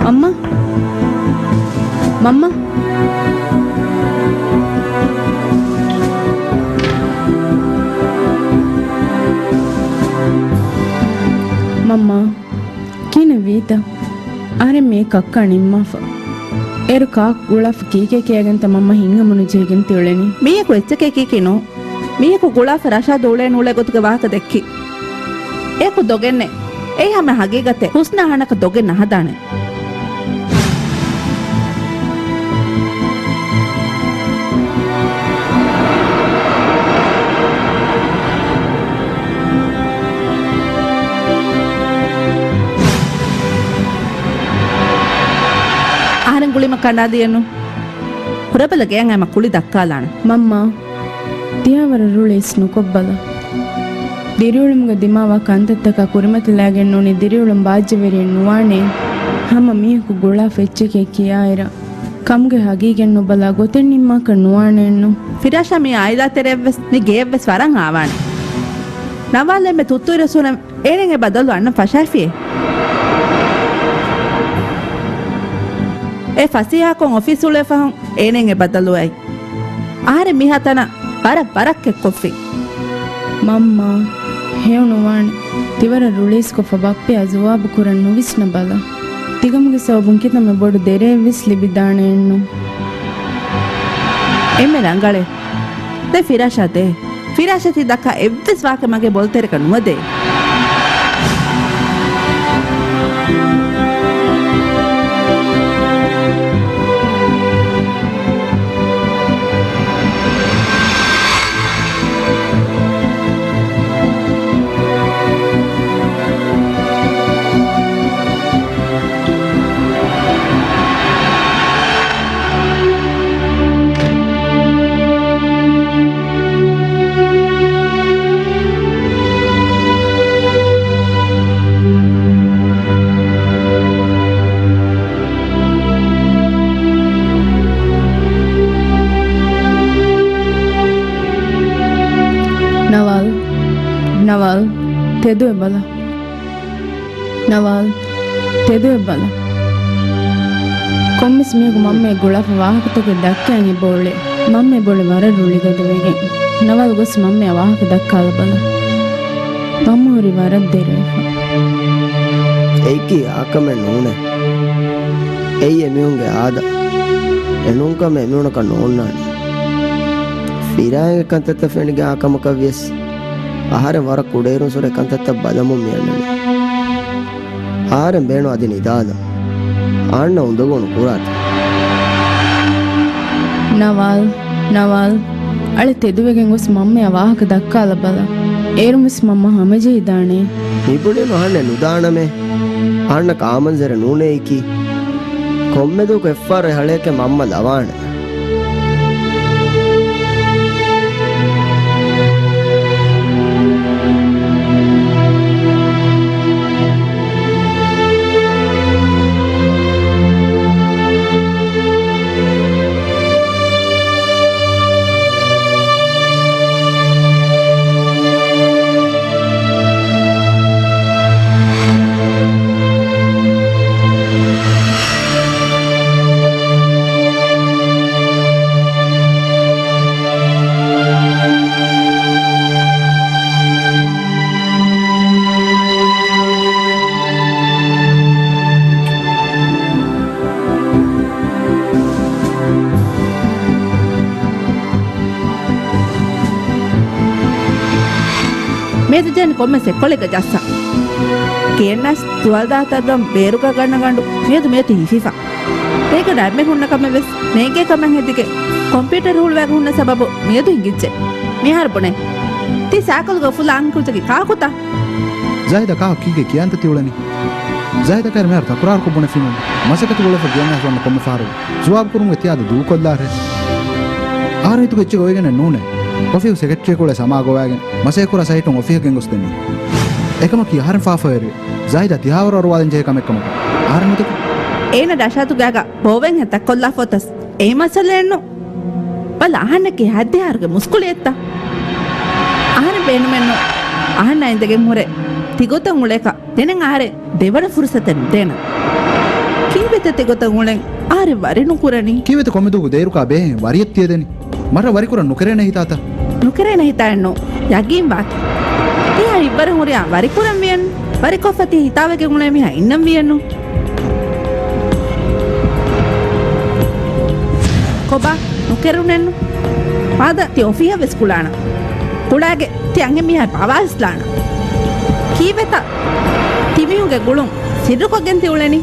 މަންމާ! މަންމާ! މަންމާ! ކިހިނެއް ވީތަ؟ އަހަރެން މި ކައްކާ ނިންމާފަ. އޭރު ކާކު ގުޅާފަ ކީކޭ ކިޔައިގެންތަ މަންމަ ހިތްހަމަނުޖެހިގެން ތިއުޅެނީ؟ މީހަކު އެއްޗެކޭ ކީކީ ނޫން. މީހަކު ގުޅާފަ ރަޝާދު އުޅޭ ނޫޅޭ ގޮތުގެ ވާހަކަ ދެއްކި. އެއަކު ދޮގެއްނެއް. އެއީ ހަމަ ހަގީގަތެއް. ހުސްނާ އަހަނަކަށް ދޮގެއް ނަހަދާނެ. އަހަރެން ގުޅީމަ ކަނޑާލިއެއްނު. ހުރެބަލަ ގެޔަށް އައިމަ ކުޅި ދައްކާލާނެ. މަންމާ، ތިޔަ ވަރަށް ރުޅި އިސް ނުކޮށްބަލަ. ދިރިއުޅުމުގަ ދިމާވާ ކަންތައްތަކާ ކުރިމަތިލާގެން ނޫނީ ދިރިއުޅުން ބާއްޖަވެރިއެއް ނުވާނޭ. ހަމަ މީހަކު ގުޅާފަ އެއްޗެކޭ ކިޔާއިރަށް ކަމުގެ ހަގީގަތް ނުބަލާ ގޮތެއް ނިންމާކަށް ނުވާނެއެއްނު. ފިރާޝާ މި އާއިލާ ތެރެއަށްވެސް މި ގެޔަށްވެސް ވަރަށް އާވާނެ. ނަވާލް އެންމެ ތުއްތުއިރު ސުނަ އޭނައަށް އެ ބަދަލު އަންނަން ފަށާފިއޭ. އެ ފަސޭހަކޮށް އޮފީސް އުޅޭ ފަހުން އޭނައަށް އެ ބަދަލު އައި. އަހަރެން މިހާތަނަށް ވަރަށް ވަރަށް ކެއްކޮށްފި. މަންމާ، ހެޔޮނުވާނެ. ތިވަރަށް ރުޅިއިސްކޮށްފަ ބައްޕަޔާ ޖުވާބު ކުރަން ނުވިސްނަ ބަލަ. ތިގަމުގެ ސަބަބުން ކިތަންމެ ބޮޑު ދެރައެއްވެސް ލިބިދާނެއެއްނު. އެންމެ ރަނގަޅޭ. ދެ ފިރާޝާ ދޭ. ފިރާޝާ ތި ދައްކާ އެއްވެސް ވާހަކަ މަގޭ ބޮލުތެރޭގަ ނުވަދޭ. ނަވާލް، ނަވާލް، ތެދުވެ ބަލަ. ނަވާލް، ތެދުވެ ބަލަ. ކޮންމެސް މީހަކު މަންމައަށް ގުޅާފަ ވާހަކަތަކެއް ދައްކައި އެބައުޅޭ. މަންމަ އެބައުޅޭ ވަރަށް ރުޅިގަދަވެގެން. ނަވާލް ގޮސް މަންމައަށް ވާހަކަ ދައްކާލަބަލަ. މަންމަ ހުރީ ވަރަށް ދެރަވެފަ. އެއީކީ އާކަމެއް ނޫނޭ. އެއީ އެމީހުންގެ އާދަ. އެނޫންކަމެއް އެމީހުނަކަށް ނޯންނާނެ. ފިރާއިންގެ ކަންތައްތައް ފެނިގެން އާ ކަމަކަށް ވިޔަސް، އަހަރެން ވަރަށް ކުޑައިރުންސުރެ ކަންތައްތައް ބަލަމުން މިއަންނަނީ. އަހަރެން ބޭނުން އަދި ނިދާލަން. އަހަންނަށް އުނދަގޫ ނުކުރާތި. ނަވާލް، ނަވާލް، އަޅެ ތެދުވެގެން ގޮސް މަންމަޔާ ވާހަކަ ދައްކާލަބަލަ. އޭރުންވެސް މަންމަ ހަމަޖެހިދާނެ. މިބުނީމަ އަހަންނެއް ނުދާނަމޭ. އަހަންނަށް އާ މަންޒަރެއް ނޫނޭ އެކީ. ކޮންމެ ދުވަހަކު އެއްފަހަރު އެ ހަޅޭކެ މަންމަ ލަވާނެ. މިއަދު ޖޭން ކޮންމެސް އެއްކޮޅެއްގަ ޖައްސާ. ކޭންނަސް ތުވާލްދާ ތައްލަން ބޭރުގަ ގަންނަ ގަނޑު މިއަދު މިއޮތީ ހިފިފަ. އޭގަ ނައިމެ ހުންނަ ކަމެއް ވެސް ނޭނގޭ ކަމެއް ހެދިގެ ކޮމްޕިއުޓަރ ހުޅުވާގެ ހުންނަ ސަބަބު މިއަދު ހިނގިއްޖެ. މިހާރު ބުނޭ. ތި ސާކަލްގަ އުފުލާ އަންކަލްތަކެއް ކާކުތަ؟ ޒާހިދާ ކާކު ކީކޭ ކިޔާންތަ ތި އުޅެނީ؟ ޒާހިދާ ކައިރި މިހާރު ތަކުރާރު ކޮށް ބުނެފިން. މަސައްކަތު ގުޅެފަ ގެއަށް އައިސް ވަންނަ ކޮންމެ ފަހަރު ޒުވާބު ކުރުމުގެ ތިޔާދަ ދޫކޮށްލާށޭ. އަހަރެން ހިތުގަ އެއްޗެއް ގޮވެގެނެއް ނޫނޭ. އޮފީހު ސެކްރެޓަރީ ކުޅޭ ސަމާ ގޮވާގެން މަސައްކަތް ކުރާ ސައިޓުން އޮފީހަށް ގެންގޮސްދެނީ. އެކަމަކީ އަހަރެން ފާފަވެރި ޒާހިދާ ތިހާވަރު އަރުވާލަން ޖެހޭ ކަމެއް ކަމަކަށް. އަހަރެން ނުދެކެ. އޭނަ ރަޝާދު ގާގަ ބޯވެން ހެން ތައްކޮށްލާފަ އޮތަސް އެއީ މައްސަލައެއްނު. ބަލަ އަހަންނަކީ ހައްދިހާރުގެ މުސްކުޅިއެއްތަ؟ އަހަރެން ބޭނުމެއްނު. އަހަންނާ އިނދެގެން ހުރެ ތިގޮތަށް އުޅޭކަށް ދެނެއް އަހަރެން ދެވަނަ ފުރުސަތެއް ނުދޭނަން. ކީއްވެތަ ތިގޮތަށް އުޅެން އަހަރެން ވަރި ނުކުރަނީ؟ ކީއްވެތަ ކޮންމެ ދުވަހަކު ދޭރުކާ ބޭހެން ވަރިއެއް ތިޔަދެނީ؟ މަށަށް ވަރިކުރަން ނުކެރޭނެ ހިތާތަ؟ ނުކެރޭނެ ހިތާއެއްނު. ޔަގީންވާތި. ތިޔާ އިއްވަރު ހުރިހާ ވަރިކުރަން ވިޔަން. ވަރިކޮށްފަ ތި ހިތާވެގެން އުޅޭ މީހާ އިންނަން ވިޔަންނު. ކޮބާ؟ ނުކެރުނެއްނު. މާދަ ތި އޮފީހަށް ވެސް ގުޅާނަން. ގުޅާގެ ތި އަންހެން މީހާ ބާވާ އިސްލާނަން. ކީއްވެތަ ތިމީހުންގެ ގުޅުން ސިއްރުކޮށްގެން ތި އުޅެނީ؟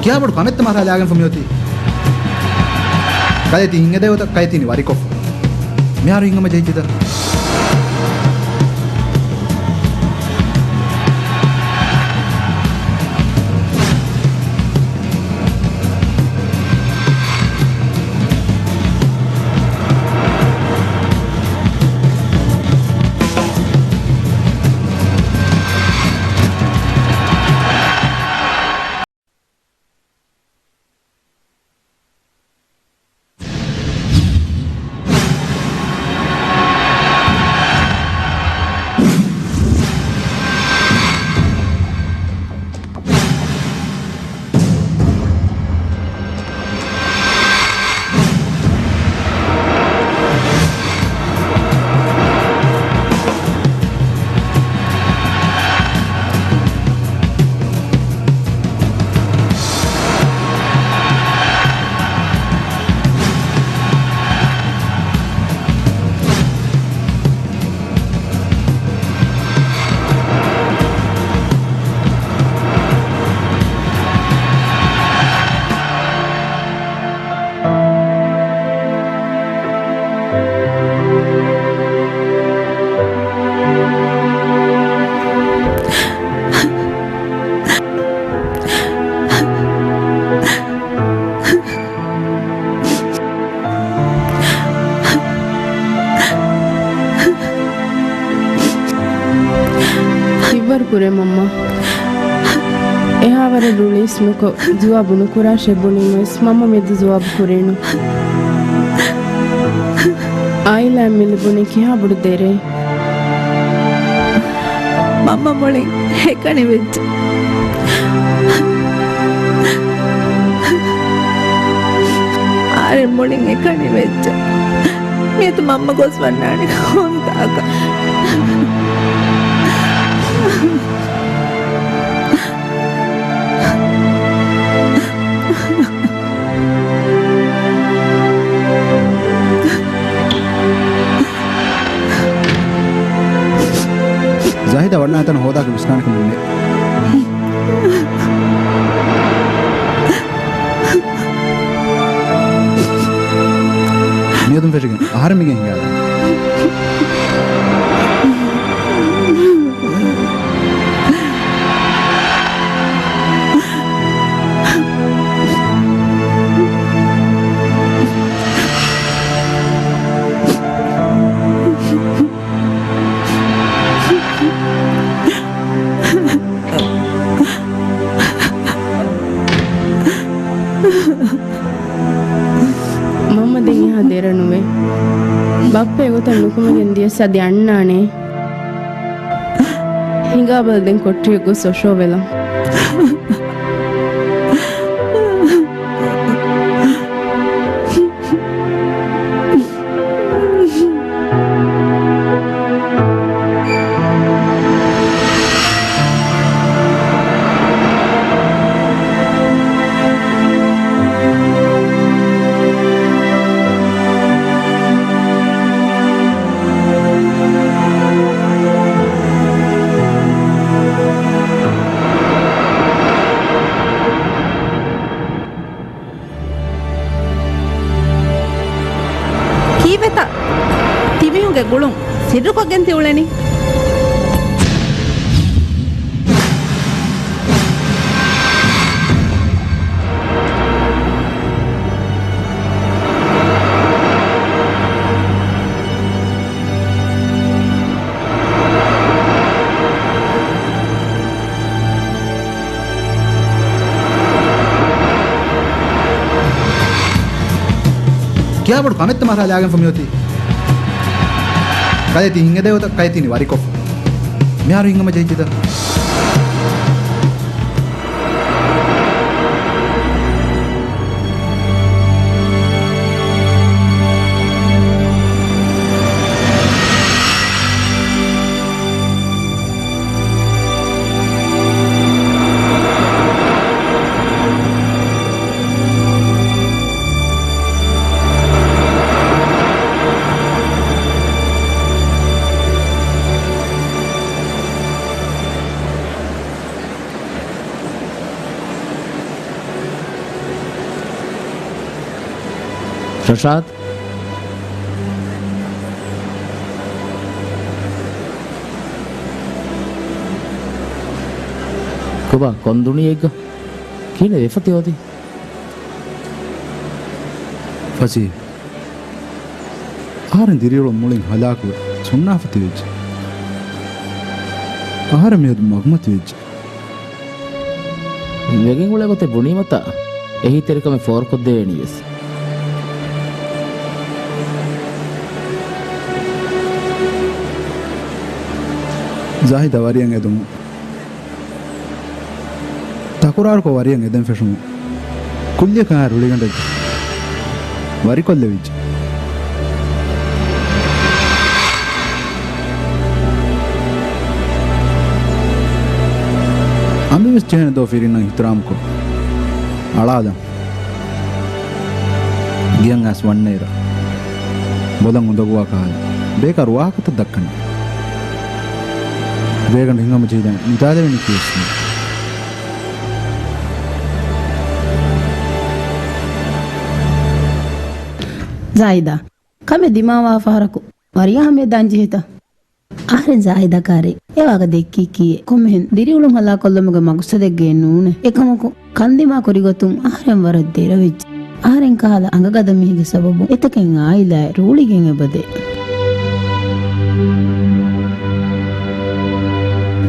ކިހާ ބޮޑު ކަމެއްތަ މަރާލާގެންފަ މިއޮތީ؟ ކަލޭ ތި ހިތްހަދާ ގޮތަށް ކަލޭ ތިނި ވަރިކޮށްފަ. މިހާރު ހިތްހަމަޖެހިއްޖެތަ؟ އިއްވަރު ކުރޭ މަންމާ. އެހާވަރަށް ރިލީސް ނުކޮށް، ޖުވާބު ނުކުރާށޭ ބުނީމަވެސް، މަންމަ މިއަދު ޖުވާބު ކުރޭނު. އާއިލާއަށް މި ލިބުނީ ކިހާ ބޮޑު ދެރައެއް؟ މަންމަ މުޅިން އެކަނި ވެއްޖެ. އަހަރެން މުޅިން އެކަނި ވެއްޖެ. މިއަދު މަންމަ ގޮސް ވަންނާނެ ހޮނދާކަށް. ދާކަށް ވިސްނާނެ ކަމެއް ނެތް. މިއަދުން ފެށިގެން އަހަރެން މިގެ ހިނގާލާނެ. މަންމަ ދެން އެހާ ދެރަ ނުވޭ. ބައްޕަ އެގޮތަށް ނުކުމެގެން ދިޔަސް އަދި އަންނާނެ. ހިނގާބަލަ ދެން ކޮޓަރިއަށް ގޮސް އޮށޯވެލަން. ކީއްވެތަ؟ ތިމީހުންގެ ގުޅުން ސިއްރުކޮށްގެން ތި އުޅެނީ؟ ކިހާ ބޮޑު ކަމެއްތަ މަރާލާގެންފަ މިއޮތީ؟ ކަލޭ ތި ހިނގަދޭ ގޮތަށް ކަލޭ ތިނި ވަރިކޮށް. މިހާރު ހިނގަމަ ޖެހިއްޖެތަ؟ ރަޝާދް. ކޮބާ ކޮން ދުނިޔެއެއްގަ؟ ކިހިނެއް ވެފަ ތި އޮތީ؟ ފަސީ. އަހަރެން ދިރިއުޅުން މުޅިން ހަލާކުވެ، ސުންނާފަ ތި ވެއްޖެ. އަހަރެން މިއަދު މަގުމަތި ވެއްޖެ. ވެގެން އުޅޭ ގޮތެއް ބުނީމަތާ، އެހީތެރިކަމެއް ފޯރުކޮށްދެވޭނީ ވެސް. ޒާހިދާ ވަރިއަށް އެދުމުން. ތަކުރާރުކޮށް ވަރިއަށް އެދެން ފެށުމުން. ކުއްލިއަކަށް ރުޅިގަނޑެއް ވަރިކޮށްލެވިއްޖެ. އަނބިވެސް ޖެހޭނެ ދޯ ފިރިންނަށް އިޙްތިރާމްކޮށް އަޅާލަން. ގެއަށް އައިސް ވަންނައިރަށް ބޮލަށް އުނދަގޫވާ ކަހަލަ ބޭކާރު ވާހަކަތައް ދައްކަނީ. ވޭގަނޑު ހިނގަމަ ޖެހިލަން ނިދާލެވެނީކީވެސް ނޫން. ޒާހިދާ، ކަމެއް ދިމާވާ ފަހަރަކު ވަރިޔާ ހަމަޔަށް ދާން ޖެހޭތަ؟ އަހަރެން ޒާހިދާ ކާރި އެ ވާހަކަ ދެއްކީކީއެއް ކޮންމެހެން ދިރިއުޅުން ހަލާކޮށްލުމުގެ މަގުސަދެއްގައެއް ނޫނޭ. އެކަމަކު، ކަންދިމާ ކުރިގޮތުން އަހަރެން ވަރަށް ދެރަވެއްޖެ. އަހަރެން ކަހަލަ އަނގަގަދަ މީހެއްގެ ސަބަބުން އެތަކެއް އާއިލާއެއް ރޫޅިގެން އެބަދޭ.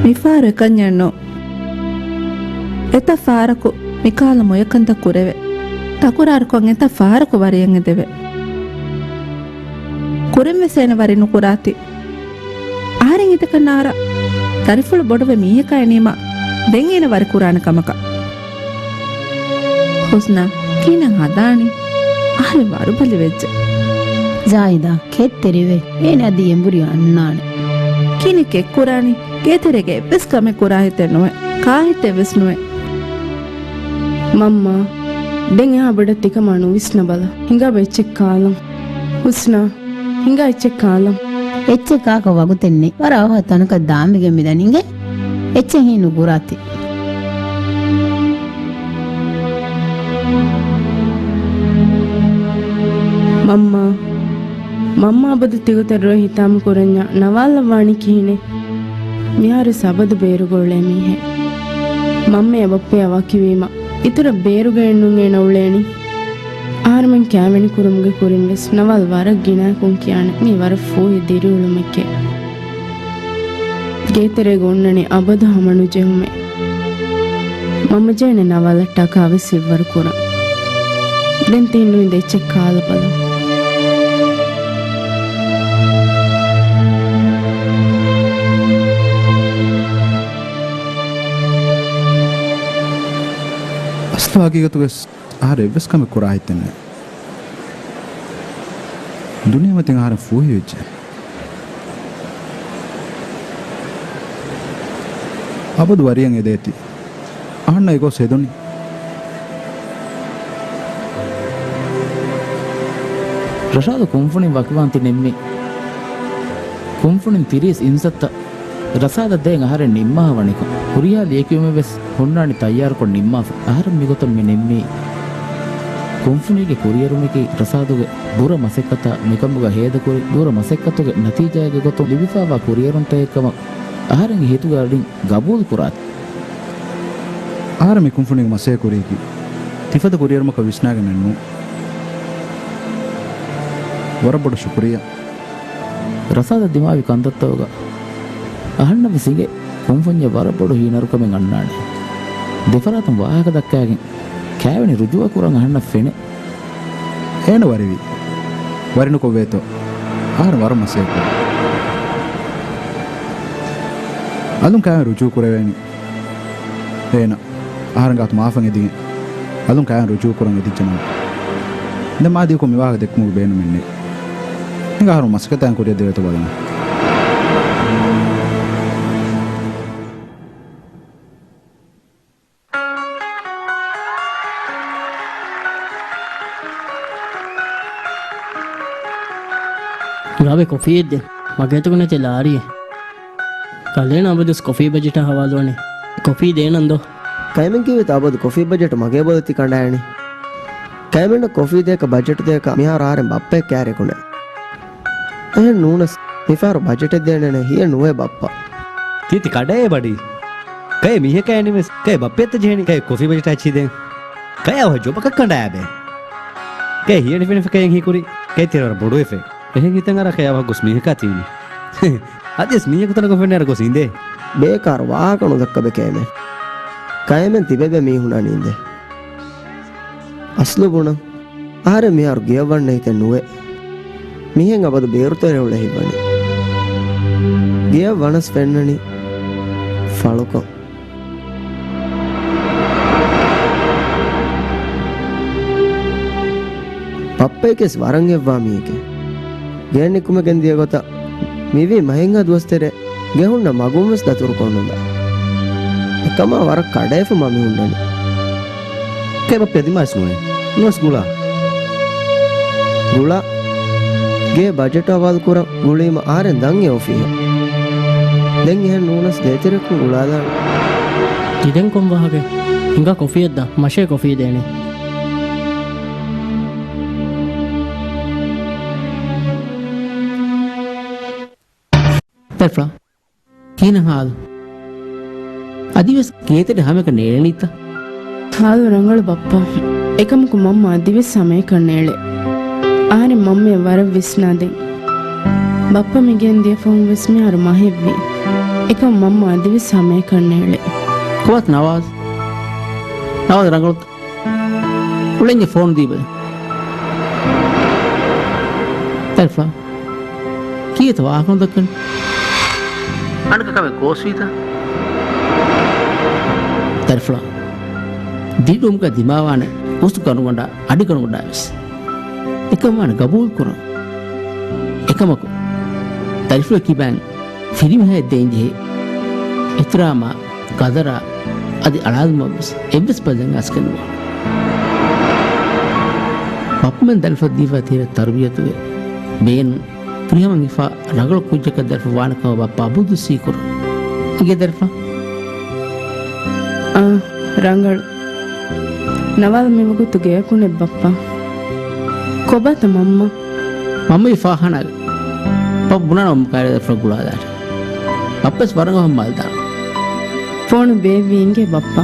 މިފަހަރު އެކަންޏެއް ނޫން. އެތައް ފަހަރަކު މިކަހަލަ މޮޔަކަންތައް ކުރެވޭ. ތަކުރާރުކޮށް އެތައް ފަހަރަކު ވަރިއަށް އެދެވޭ. ކުރިންވެސް އޭނަ ވަރި ނުކުރާތި. އަހަރެން އެތަކަށް ނާރާ ދަރިފުޅު ބޮޑުވެ މީހަކާ އެނީމާ ދެން އޭނަ ވަރި ކުރާނެ ކަމަކަށް. ހުސްނާ، ކިހިނެއް ހަދާނީ؟ އަހަރެން ވަރުބަލި ވެއްޖެ. ޒާހިދާ، ކެތްތެރިވޭ. އޭނަ އަދި އެނބުރި އަންނާނެ. ކިހިނެއް ކެތްކުރާނީ؟ ގޭތެރޭގެ އެއްވެސް ކަމެއް ކުރާ ހިތެއް ނުވޭ. ކާ ހިތެއް ވެސް ނުވޭ. މަންމާ، ދެން އެހާ ބޮޑަށް ތިކަމާ ނުވިސްނަބަލަ. ހިނގާބަ އެއްޗެއް ކާލަން. ހުސްނާ، ހިނގާ އެއްޗެއް ކާލަން. އެއްޗެއް ކާކަށް ވަގުތެއް ނެތް. ވަރަށް އަވަހަށް ތަނަކަށް ދާން މިގެން މިދަނީ އިނގޭ. އެއްޗެއް ހީ ނުގުރާތި. މަންމާ، މަންމާ އަބަދު ތިގޮތަށް ރޮއެ ހިތާމަ ކުރަންޏާ ނަވާލަށް ވާނީ ކިހިނެއް؟ މިހާރު ސަބަދު ބޭރުގަ އުޅޭ މީހެއް. މަންމަޔާ ބައްޕަޔާ ވަކިވީމަ، އިތުރަށް ބޭރުގައެއް ނޫން އޭނަ އުޅޭނީ. އަހަރުމެން ކާވެނި ކުރުމުގެ ކުރިން ވެސް ނަވާލް ވަރަށް ގިނައަކުން ކިޔާނެ މީ ވަރަށް ފޫހި ދިރިއުޅުމެކޭ. ގޭތެރޭގަ އޮންނަނީ އަބަދު ހަމަނުޖެހުމެއް. މަންމަ ޖެހޭނެ ނަވާލަށް ޓަކާ ވެސް ހިއްވަރު ކުރަން. ދެން ތިހިން ނުއިނދެ އެއްޗެއް ކާލަބަލަ. އަސްލު ހަގީގަތުގަ އަހަރެން އެއްވެސް ކަމެއް ކުރާ ހިތެއް ނެތް. ދުނިޔެމަތިން އަހަރެން ފޫހިވެއްޖެ. އަބަދު ވަރިޔަށް އެދޭތީ. އަހަންނަށް އެގޮސް ހެދުނީ. ރަޝާދު ކުންފުނިން ވަކިވާން ތި ނިންމީ. ކުންފުނިން ތިރީސް އިންސައްތަ ރަސާދަށް ދޭން އަހަރެން ނިންމާފަ ވަނިކޮށް، ހުރިހާ ލިޔެކިޔުމެއް ވެސް ހުންނާނީ ތައްޔާރުކޮށް ނިންމާފަ. އަހަރެން މިގޮތަށް މި ނިންމީ. ކުންފުނީގެ ކުރިއެރުމަކީ ރަސާދުގެ ބުރަ މަސައްކަތާ މިކަމުގަ ހޭދަކުރި ބުރަ މަސައްކަތުގެ ނަތީޖާއެއްގެ ގޮތުން ލިބިފާވާ ކުރިއެރުންތަކެއް ކަމަށް އަހަރެންގެ ހިތުގެ އަޑިން ގަބޫލު ކުރާތި. އަހަރެން މި ކުންފުނީގެ މަސައްކަތް ކުރީކީ ތިފަދަ ކުރިއެރުމަކަށް ވިސްނާގެންނެއް ނޫން. ވަރަށް ބޮޑަށް ޝުކުރިއްޔާ. ރަސާދަށް ދިމާވި ކަންތައްތަކުގަ އަހަންނަށްވެސް އިނގޭ ކުންފުންޏަށް ވަރަށް ބޮޑު ހީނަރުކަމެއް އަންނާނެ. ދެފަރާތުން ވާހަކަ ދައްކާގެން ކާވެނި ރުޖޫއަ ކުރަން އަހަންނަށް ފެނޭ. އޭނަ ވަރިވީ. ވަރިނުކޮށްވޭތޯ. އަހަރެން ވަރަށް މަސައްކަތް ކުރޭ. އަލުން ކާވެނި ރުޖޫ ކުރެވޭނީ. އޭނަ އަހަރެން ގާތު މާފަށް އެދިގެން އަލުން ކާވެނި ރުޖޫ ކުރަން އެދިއްޖެ ނަމަ. ދެން މާ ދިޔަކޮށް މި ވާހަކަ ދެއްކުމުގެ ބޭނުމެއް ނެތް. ހިނގާ އަހަރު މަސައްކަތާ ކުރިއަށް ދެވޭތޯ ބަލަން. ރާވެ ކޮފީއެއް ދޭ. މަގޭތަކު ނެތޭ ލާރިއެއް. ކަލޭނަ އަބަދުވެސް ކޮފީ ބަޖެޓާ ހަވާލުވަނީ. ކޮފީ ދޭނަން ދޯ. ކައިމެން ކީއްވެތަ އަބަދު ކޮފީ ބަޖެޓު މަގޭ ބޮލަށް ތި ކަނޑާއެޅި؟ ކައިމެންނަށް ކޮފީ ދޭކަށް ބަޖެޓު ދޭކަށް މިހާރު އަހަރެން ބައްޕައެއް ކައިރިއަކު ނެތް. އެހެން ނޫނަސް، މިފަހަރު ބަޖެޓެއް ދޭނެނެ ހިޔެއް ނުވޭ ބައްޕަ. ތީ ތި ކަޑައޭ ބަޑީ. ކައެ މީހަކާ ނިމެސް، ކައެ ބައްޕައެއްތަ ޖެހެނީ، ކައެ ކޮފީ ބަޖެޓާ އެއްޗިހި ދޭން. ކައެ އަވަހަ ޖޮބަކަށް ކަނޑާބެ. ކައެ ހިޔަނި ފިނިފި ކައެއް ހީކުރި، ކައެ ތިރަ ވަރަށް ބޮޑުވެފެ. އެހެން ހިތަށް އަރާ ކައެ އަވަހަ ގޮސް މީހަކާ ތީނި. އަދިވެސް މީހަކު ތަނަކަށް ފެންނަ އަރަ ގޮސް އިނދޭ. ބޭކާރު ވާހަކަ ނުދައްކަބެ ކައިމެން. ކައިމެން ތިބެބެ މީހުންނާ ނިނދޭ. އަސްލު ބުނަން. އަހަރެން މިހާރު ގެޔަށް ވަންނަ ހިތެއް ނުވޭ. މިހެން އަބަދު ބޭރުތެރެ އުޅެ ހިތްވަނީ. ގެޔަށް ވަނަސް ފެންނަނީ ފަޅުކޮށް. ބައްޕައެކޭސް ވަރަށް އެއްވާ މީހެކޭ. ގެޔަށް ނިކުމެގެން ދިޔަ ގޮތަށް މިވީ މަހެއްހާ ދުވަސް ތެރޭ ގެ ހުންނަ މަގުން ވެސް ދަތުރުކޮށް ނުލާ. އެކަމާ ވަރަށް ކަޑައެފަ މަ މި ހުންނަނީ. ކޭ ބައްޕަ ދިމާވެސް ނުވޭ. ނުވެސް ގުޅާ. ގުޅާ. ގޭ ބަޖެޓް އަވާލު ކުރަން ގުޅީމަ އަހަރެން ދަން އެ އޮފީހަށް. ދެން އެހެން ނޫނަސް ދޭތެރެއަކުން ގުޅާލާނެ. ތި ދެން ކޮން ވާހަކަ؟ ހިނގާ ކޮފީއެއް ދާ. މަށޭ ކޮފީ ދޭނެ. ދަރިފުޅާ. ކިހިނެއް ހާލު؟ އަދިވެސް ގޭތެރެ ހަމައަކަށް ނޭޅެނީތަ؟ ހާލު ރަނގަޅު ބައްޕާ. އެކަމަކު މަންމަ އަދިވެސް ހަމައަކަށް ނޭޅޭ. އަހަރެން މަންމަޔަށް ވަރަށް ވިސްނާދޭން. ބައްޕަ މިގެއިން ދިޔަ ފަހުން ވެސް މިހާރު މަހެއްވީ. އެކަމަ މަންމަ އަދިވެސް ހަމައަކަށް ނޭޅޭ. ކޮބާތަ ނަވާޒް؟ ނަވާޒް ރަނގަޅުތަ؟ އުޅެންޏެ ފޯނު ދީބަލަ. ދަރިފުޅާ. ކީއްތަ ވާހަކަ ނުދައްކަނީ؟ އަނެއްކާ ކަމެއް ގޯސްވީތަ؟ ދަރިފުޅާ. ދިރިއުޅުމުގަ ދިމާވާނެ އުސް ގަނޑުގަނޑާ އަޑި ގަނޑުގަނޑާ ވެސް. އެކަން ވާނެ ގަބޫލު ކުރަން. އެކަމަކު، ދަރިފުޅެއް ކިބައިން ފިރިމީހާއަށް ދޭންޖެހޭ އިޙްތިރާމާ، ގަދަރާ، އަދި އަޅާލުމަށް ވެސް އެއްވެސް ބަދަލެއް އަސްކެން ނުވާނެ. ބައްޕަމެން ދަރިފުޅަށް ދީފަ ތިހިރަ ތަރުބިޔަތުގެ ބޭނުން ފުރިހަމަ ހިފާ ރަނގަޅު ކުއްޖަކަށް ދަރިފުޅު ވާނެ ކަމަށް ބައްޕަ އަބަދު ސީކުރު. އިނގޭ ދަރިފުޅާ. ރަނގަޅު. ނަވާލް މިވަގުތު ގެޔަކު ނެއް ބައްޕާ. ކޮބާތަ މަންމަ؟ މަންމަ އި ފާޚާނާގަ. ބައްޕަ ބުނާނަ މަންމަ ކައިރި ދަތުރަށް ގުޅާލާށޭ. ބައްޕަސް ވަރަށް ހަމަ މާލެ ދާނަ. ފޯނު ބޭއްވި އިނގޭ ބައްޕާ.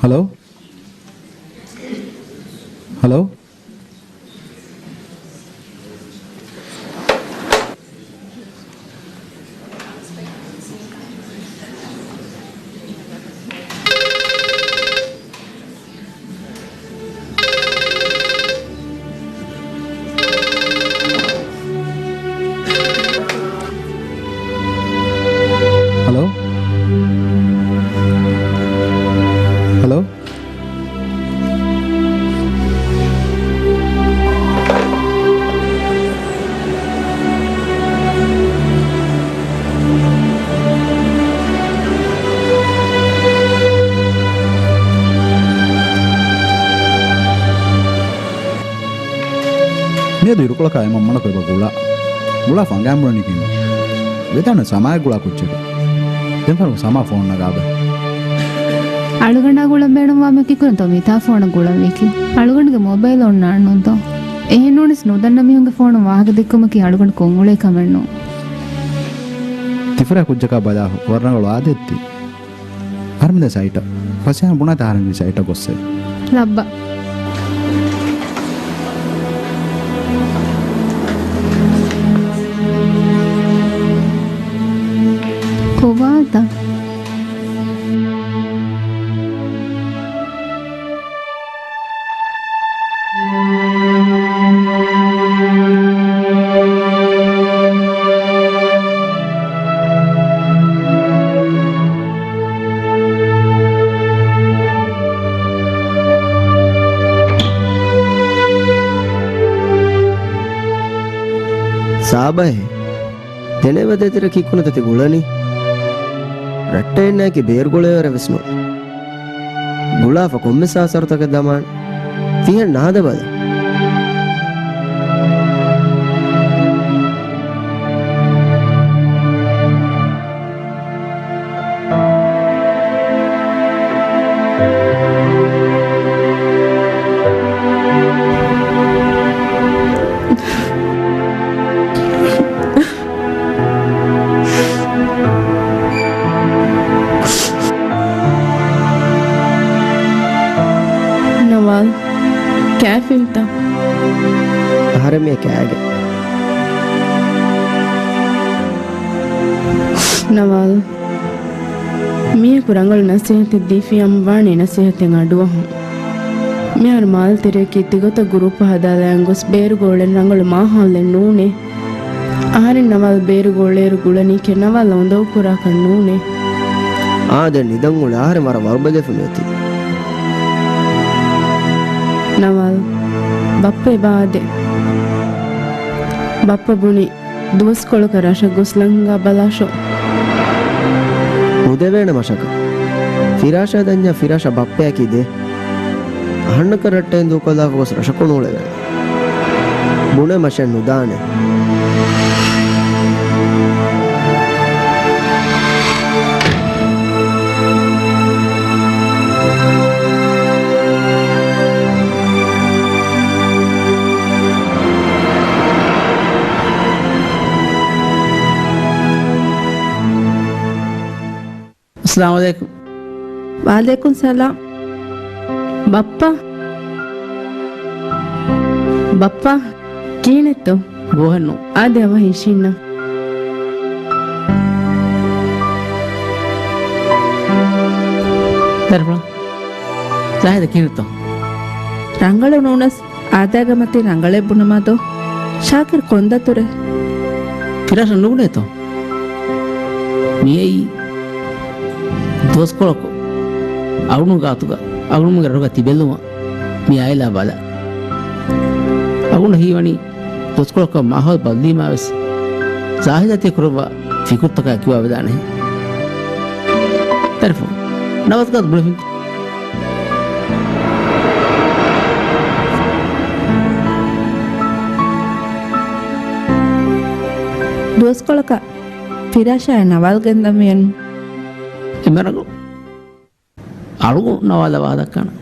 ހަލޯ؟ ހަލޯ؟ ހަލޯ؟ ހަލޯ؟ މިއަދު އިރުކޮޅަކާ އެ މަންމަނަކު އެބަ ގުޅާ. ގުޅާފަ އަނގައިން ބުނަނީ ކިހިނެއް؟ ވެދާނެ ސަމާއެއް ގުޅާ ކުއްޖެއް. ދެން ފަހަރު ސަމާ ފޯން ނަގާބަ. އަޅުގަނޑާ ގުޅަން ބޭނުންވާމެ ކިކުރަންތޯ މިތާ ފޯނަށް ގުޅަން ވީކީ؟ އަޅުގަނޑުގެ މޮބައިލް އޮންނާން ނޫންތޯ؟ އެހެން ނޫނީސް ނުދަންނަ މީހުންގެ ފޯނުން ވާހަކަ ދެއްކުމަކީ އަޅުގަނޑު ކޮށްއުޅޭ ކަމެއް ނޫން. ތިފުރާ ކުއްޖަކާ ބަލާ ވަރަށް ރަނގަޅު އާދައެއްތީ. އަހަރެމެން ދެން ސައިޓަށް. ފަސޭހަ ބުނާތަ އަހަރެން މި ސައިޓަށް ގޮއްސޭ. ލައްބަ. ކޮބާތަ؟ ސާބަހޭ. ދެނެވަދޭތެރެ ކީއްކުނަތަ ތި ގުޅަނީ؟ ރައްޓެހިންނާއެކީ ބޭރުގުޅޭވަރެއް ވެސް ނޫން. ގުޅާފަ ކޮންމެސް އާސަރުތަކެއް ދަމާނެ. ތިހެން ނާދަ ބަލަ. ނަވާލް، ކާފިންތަ؟ އަހަރެން މިއަށް ކާގެ. ނަވާލް، މީހަކު ރަނގަޅު ނަސޭހަތެއް ދީފިއްޔާ ވާނީ ނަސޭހަތެއް އަޑުއަހަން. މިހާރު މާލެ ތެރެއަކީ ތިގޮތަށް ގުރޫޕު ހަދާލާ އެނގޮސް ބޭރުގަ އުޅެން ރަނގަޅު މާހައުލެއް ނޫނޭ. އަހަރެން ނަވާލް ބޭރުގަ އުޅޭއިރު ގުޅަނީކީ ނަވާލް އުނދަގޫކުރާކަށް ނޫނޭ. އާދެ، ނިދަން އުޅެ އަހަރެން ވަރަށް ވަރުބަލިވެފަ މިއޮތީ. ނަވާލް، ބައްޕަ އެބަ އާދެ. ބައްޕަ ބުނި، ދުވަސްކޮޅަކަށް ރަށަށް ގޮސް ލަންގާ ބަލާށޯ. ނުދެވޭނެ މަށަކަށް. ފިރާޝާ ދަންޏާ ފިރާޝާ ބައްޕަޔަކީ ދޭ. އަހަންނަކަށް ރައްޓެހިން ދޫކޮށްލާފަ ގޮސް ރަށަކުން އުޅެވޭނެ. ބުނެ މަށެއް ނުދާނެ. އައްސަލާމު ޢަލައިކުމް. ވަޢަލައިކުމް ސަލާމް. ބައްޕަ. ބައްޕަ. ކިހިނެއްތޯ؟ ގޯހެއްނު. އާދެ، އަވަހަށް އިށީންނަ. ދަރިފުޅާ. ޒާހިދަށް ކިހިނެއްތޯ؟ ރަނގަޅު ނޫނަސް އާދައިގަ މަތިން ރަނގަޅޭ ބުނަމާދޯ؟ ޝާކިރު ކޮން ދަތުރެއް؟ ފިރާޝަށް ނުބުނޭތޯ؟ މިއީ ދުވަސްކޮޅަކު އަޅުގަނޑު ގާތުގަ އަޅުގަނޑުމެންގެ ރަށުގަ ތިބެލުމަށް. މި އާއިލާ ބަލަ. އަޅުގަނޑަށް ހީވަނީ ދުވަސްކޮޅަކަށް މާހައުލު ބަދަލުވީމާ ވެސް، ޒާހިދާ ތި ކުރައްވާ ފިކުރުތަކާ އެކުވާވެދާނެހެން. ދަރިފުޅު، ނަވާލް ގާތު ބުނެފިންތަ؟ ދުވަސްކޮޅަކަށް ފިރާޝާއާ ނަވާލް ގެންދަން މިއަންނަނީ. އެމަރަގު އަޅުގަނޑު ނަވާލަށް ވާހަކަ ދައްކާނަން.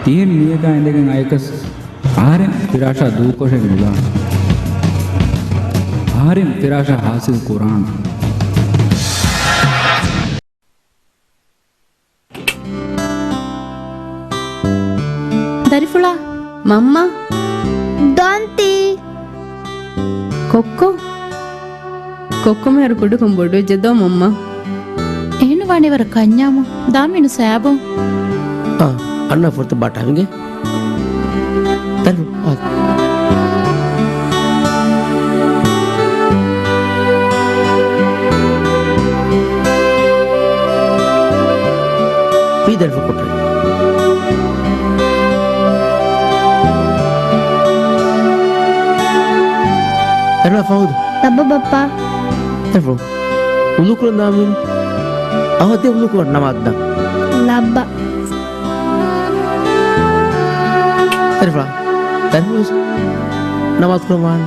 ތިހެން މީހަކާ އިނދެގެން އައިކަސް އަހަރެން ފިރާޝާ ދޫކޮށެއް ނުލާނެ. އަހަރެން ފިރާޝާ ހާސިލް ކުރާނެ. ދަރިފުޅާ، މަންމަ. ދޮންތި. ކޮއްކޮ. ކޮއްކޮ މިހާރު ކުޑަކޮށް ބޮޑުވެއްޖެ ދޯ މަންމަ. އެހެން ވާނެ ވަރަށް ކަންޏާމު. ދާމިނު ސާބުން. އާ، އަންނަ ފުރަތަ ބަޓާ ވިގެ. ދަނޑު. އާ. ވީ ދަނޑު ކޮޓަރި. ދަނޑު ފަހުދު. ލައްބަ ބައްޕާ. ދަނޑު. އުލުކުރަން ދާމިން. އަހަދެ އުލުކުރަން ނަމާދަށް. ލައްބަ. ދަރިފުޅާ، ދަރިފުޅު ނަމާދު ކުރަން ވާން.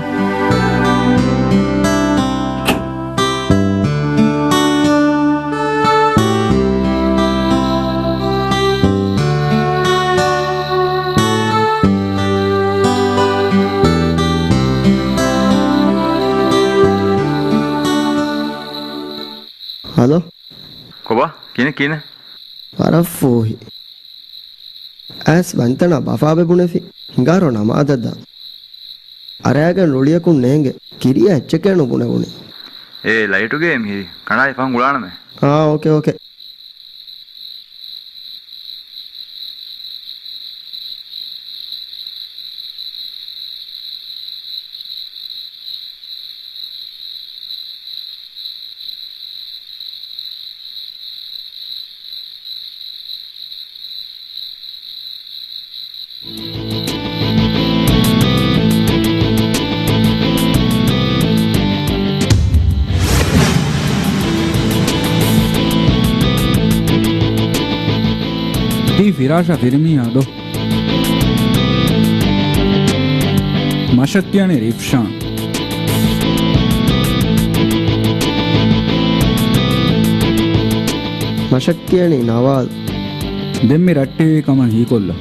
ހަލޯ. ކޮބާ؟ ކިހިނެއް، ކިހިނެއް؟ ވަރަށް ފޫހި. އައިސް ވަންތަނާ ބަފާބެ ބުނެފި. ހިނގާރޯ ނަމާދަށް ދާ. އަރައިގެން ރުޅިއަކުން ނޭނގެ. ކިރިޔާ އެއްޗެކޭ ނުބުނެވުނީ. އޭ ލައިޓުގެ މިހިރީ. ކަނޑާއި ފަހުން ގުޅާނަމޭ. އާ، އޯކޭ، އޯކޭ. ތީ ފިރާޝާ ފިރިމީހާ ދޯ؟ މަށަށް ކިޔަނީ ރިފްޝާން. މަށަށް ކިޔަނީ ނަވާލް. ދެން މި ރައްޓެހިވި ކަމަށް ހީކޮށްލަ.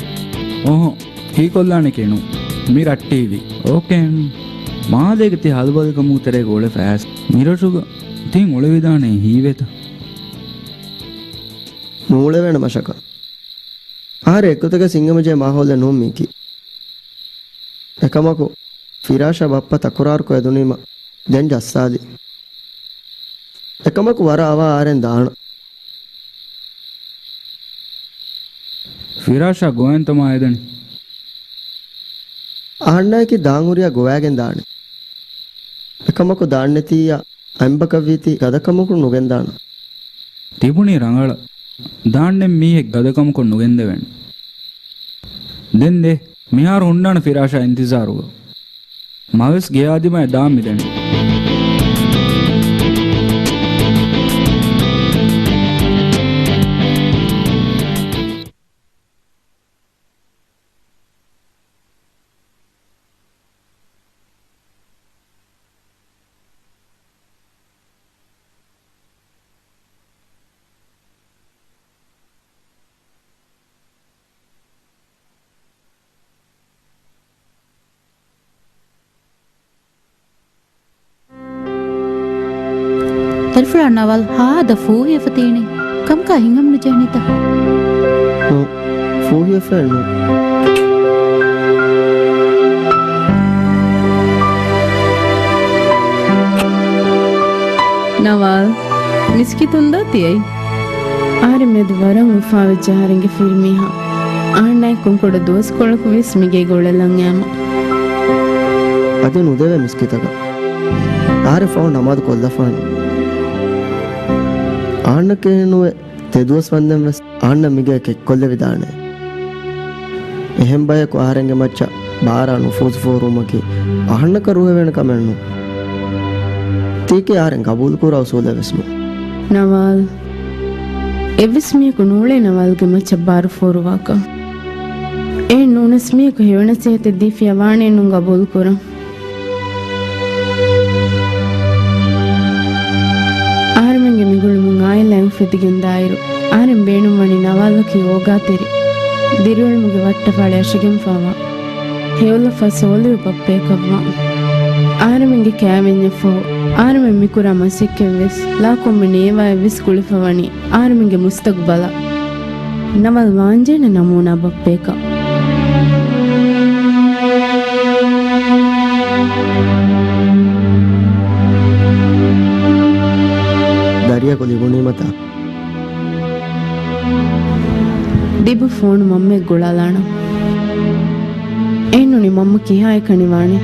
އޯހޯ، ހީކޮށްލާނެކޭ ނޫން. މި ރައްޓެހިވި. އޯކޭ. މާލޭގެ ތި ހަލުބަލިކަމުގެ ތެރޭގަ އުޅެފަ އައިސް މިރަށުގަ ތިން އުޅެވިދާނެ ހީވޭތަ؟ ނޫޅެވޭނެ މަށަކަށް. އަހަރެން އެއްގޮތަކަށް އިންގަމުޖެހޭ މާހައުލެއް ނޫން މީކީ. އެކަމަކު، ފިރާޝާ ބައްޕަ ތަކުރާރުކޮށް އެދުނީމަ ދެން ޖައްސާލި. އެކަމަކު ވަރަށް އަވަހަށް އަހަރެން ދާނަން. ފިރާޝާ ގޮވައިންތަ މާ އެދަނީ؟ އަހަންނާއެކީ ދާން ހުރިހާ ގޮވައިގެން ދާނެ. އެކަމަކު ދާން ނެތިއްޔާ އަނބަކަށްވީތީ ގަދަކަމަކުން ނުގެންދާނަން. ތިބުނީ ރަނގަޅަށް. ދާންނެއް މީހެއް ގަދަކަމަކުން ނުގެންދެވޭނެ. ދެން ދޭ، މިހާރު ހުންނާނެ ފިރާޝާ އިންތިޒާރުގަ. މަވެސް ގެއާ ދިމާއަށް ދާން މިދަނީ. ދަރިފުޅާ ނަވާލް ހާދަ ފޫހިވެފަ ތީނީ. ކަމަކާ ހިނގަމުނުޖެހެނީތަ؟ ނޫ، ފޫހިވެފައެއް ނޫ. ނަވާލް، މިސްކިތުންދާ ތިއައީ؟ އަހަރެން މެދު ވަރަށް އުފާވެއްޖެ އަހަރެންގެ ފިރިމީހާ. އަހަންނާއެކު ކުޑަ ދުވަސްކޮޅަކު ވިޔަސް މިގޭގަ އުޅެލަން އައިމަ. އަދި ނުދެވޭ މިސްކިތަކަށް. އަހަރެން ފަހު ނަމާދު ކޮށްލަފާނެ. އަހަންނަކަށް ނުވެ ތެދުވަސް ވަންދެން ވެސް އަހަންނަށް މިގޭ ކެތްކޮށްލެވިދާނެ. އެހެން ބަޔަކު އަހަރެންގެ މައްޗަށް ބާރާ ނުފޫޒު ފޯރުވުމަކީ އަހަންނަކަށް ރުހެވޭނެ ކަމެއް ނޫން. ތީކީ އަހަރެން ގަބޫލުކުރާ އުސޫލެއް ވެސް ނޫން. ނަވާލް، އެއްވެސް މީހަކު ނޫޅޭ ނަވާލްގެ މައްޗަށް ބާރު ފޯރުވާކަށް. އެހެން ނޫނަސް މީހަކު ހެޔޮ ނަސޭހަތެއް ދީފިޔާ ވާނޭ ނޫން ގަބޫލުކުރަން. އަހަރެމެންގެ މިގުޅުމުން އާއިލާއެއް އުފެދިގެން ދާއިރު، އަހަރެން ބޭނުންވަނީ ނަވާލަކީ އޯގާތެރި، ދިރިއުޅުމުގެ ވައްޓަފާޅި އަށިގެންފާވާ، ހެޔޮލަފާ ސޯލިހު ބައްޕަޔަކަށްވާން. އަހަރެމެންގެ ކައިވެންޏަށްފަހު، އަހަރެމެން މިކުރާ މަސައްކަތްވެސް، ލާ ކޮންމެ ނޭވާއެއްވެސް ގުޅިފަ ވަނީ އަހަރެމެންގެ މުސްތަގުބަލަށް. ނަވާލް ވާންޖެހޭނެ ނަމޫނާ ބައްޕަޔަކަށް. ދަރިޔަކު ލިބުނީމަތާ. ދިބު ފޯނު މަންމައަށް ގުޅާލާނަން. އެހެންނޫނީ މަންމަ ކިހާއެއް ކަނިވާނީ؟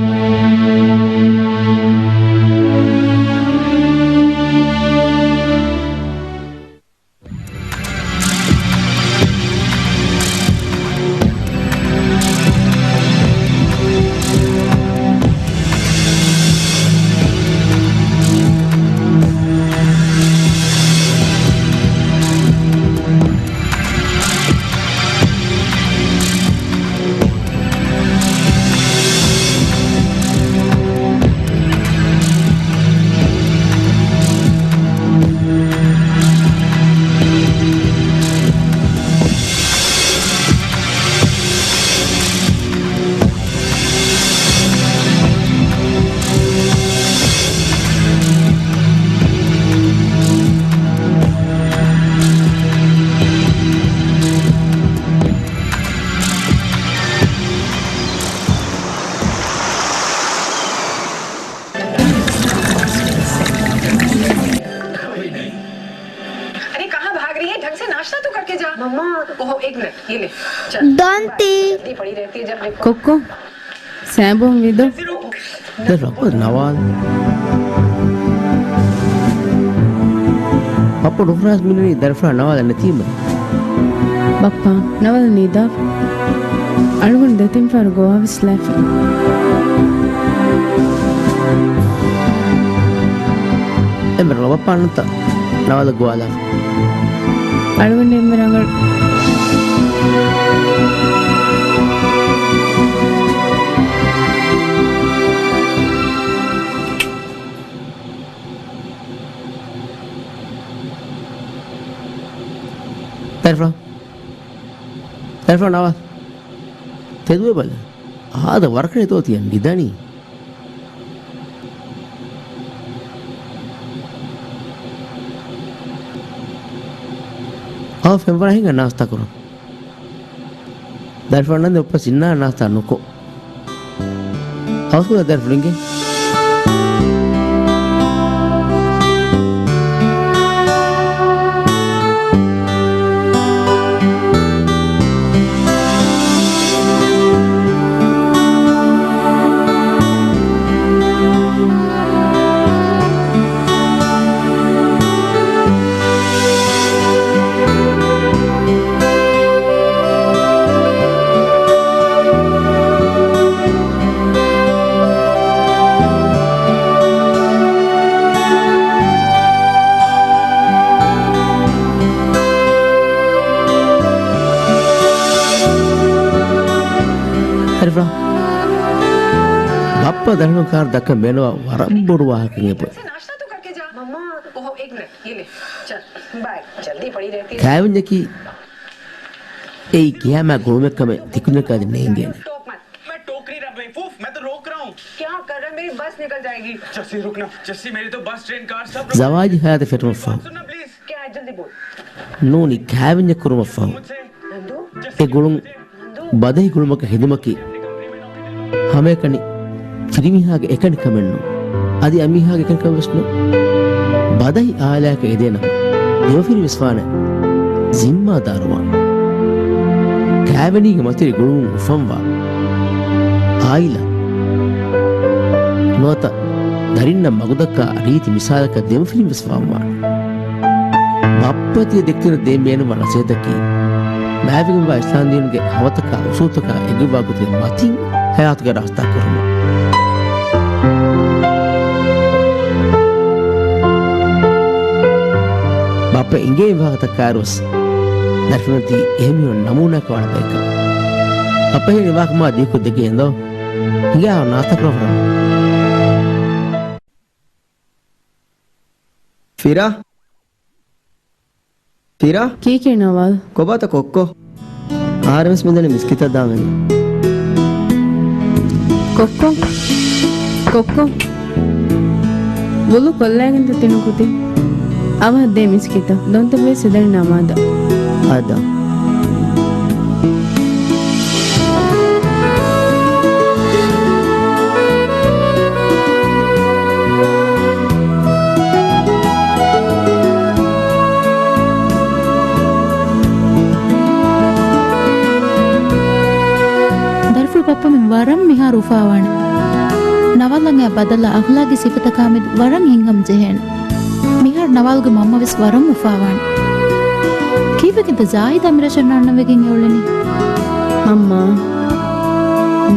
अरे, कहाँ भाग रही है? ढंग से नाश्ता तो करके जा। मम्मा। ओहो, एक मिनट, ये ले। चल। ދޮންތި. जल्दी पड़ी रहती है जब देखो। ކޮއްކޮ. ސައިބޯން ވީދޯ. ދަރިފުޅާ ނަވާލް. ބައްޕަ ނުފުރާސް މިނުނީ ދަރިފުޅާ ނަވާލް ނެތީމަ. ބައްޕާ، ނަވާލް ނިދާފަ. އަޅުގަނޑު ދެތިން ފަހަރު ގޮވާވެސް ލާފަ. އެންމެ ރަނގަޅު ބައްޕާ ނުތަ ނަވާލް ގޮވާލާފަ. އަޅުގަނޑު އެންމެ ރަނގަޅު. ދަރިފުޅާ. ދަރިފުޅާ ނަވާލް. ތެދުވެ ބަލަ. އާދަ ވަރަކަށް ތޯ ތިޔަ ނިދަނީ. އާ ފެންވަރާ ހިނގާ ނާސްތާ ކުރަން. ދަރިފުޅާ ނަން އުއްޕަސް އިންނާ ނާސްތާ ނުކޮށް. އަވަސްކޮށްލާ ދަރިފުޅުންގެ. ދަރިފުޅާ. ބައްޕަ ދަރިފުޅުން ކާރު ދައްކަން ބޭނުންވާ ވަރަށް ބޮޑު ވާހަކައެއް އެބަ. से नाश्ता तो करके जा। मम्मा, ओहो, एक मिनट, ये ले। चल, बाय। जल्दी पड़ी रहती है। ކައިވެންޏަކީ އެއީ ކިހާމަ ގުޅުމެއްކަމެއް ތިކުދިންނަކަށް އަދި ނޭނގޭނެ. टोक मत। मैं टोक नहीं रहा बेवकूफ, मैं तो रोक रहा हूँ। क्या कर रहा है? मेरी बस निकल जाएगी। जस्सी, रुक ना। जस्सी, मेरी तो बस, ट्रेन, कार सब रुक ޒަވާޖީ ހަޔާތެއް ފެށުމަށްފަހު. सुन ना, प्लीज। क्या है? जल्दी बोल। ނޫނީ ކައިވެންޏެއް ކުރުމަށްފަހު. मुझसे। नंदू। އެ ގުޅުން ބަދަހި ގުޅުމަކަށް ހެދުމަކީ ހަމައެކަނި ފިރިމީހާގެ އެކަނިކަމެއްނޫން. އަދި އަމީހާގެ އެކަނިކަމެއްވެސް ނޫން. ބަދަހި އާލާއަކަށް އެދޭނަމަ، ދެމަފިރިންވެސް ވާނެ ޒިންމާދާރުވާން. ކައިވެނީގެ މަތިވެރި ގުޅުމުން އުފަންވާ އާއިލާ ނުވަތަ ދަރިންނަށް މަގުދައްކާ ރީތި މިސާލަކަށް ދެމަފިރިންވެސް ވާންވާނެ. ބައްޕަ ތިޔަ ދެކެތިންނަށް ދޭން ބޭނުންވާ ނަސޭހަތަކީ، މާތްވެގެންވާ އިސްލާމްދީނުގެ ހަވަތަކާ އުސޫލުތަކާ އެންގެވާ ގޮތުގެ މަތިން ހަޔާތުގެ ރާސްތާ ކުރުމަށް. ބައްޕަ އިނގޭ ވާހަކަތައް ކާރުވެސް ދަރިފުޅުން ތީ އެހެން މީހުން ނަމޫނާއަކަށް ވާނެ ބަޔަކަށް. ބައްޕަ ހެނި ވާހަކަ މާ ދީކޮށް ދެގެ އެނދޯ. ހިނގާ ނާސްތާ ކުރަން. ފިރާ؟ ފިރާ؟ ކީކޭ ނަވާލް؟ ކޮބާތަ ކޮއްކޮ؟ އަހަރެންވެސް މިދަނީ މިސްކިތަށް ދާން އެނގޭ. ކޮއްކޮ؟ ކޮއްކޮ؟ ވުޟޫ ކޮށްލައިގެންތަ ތި ނުކުތީ؟ އަވަހަށް ދޭ މިސްކިތަށް. ދޮންތަ ބޭސް ހިދަނީ ނަމާދަށް. އާދާ. ދަރިފުޅު ބައްޕަމެން ވަރަށް މިހާރު އުފާވާނެ. ނަވާލަށް އެ ބަދަލަށް އަޚްލާގީ ސިފަތަކާމެދު ވަރަށް ހިތްހަމަޖެހޭނެ. މިހާރު ނަވާލްގެ މަންމަވެސް ވަރަށް އުފާވާނެ. ކީއްވެގެންތަ ޒާހިދާ މިރަށަށް ނާންނަވެގެން އެއުޅެނީ؟ މަންމާ،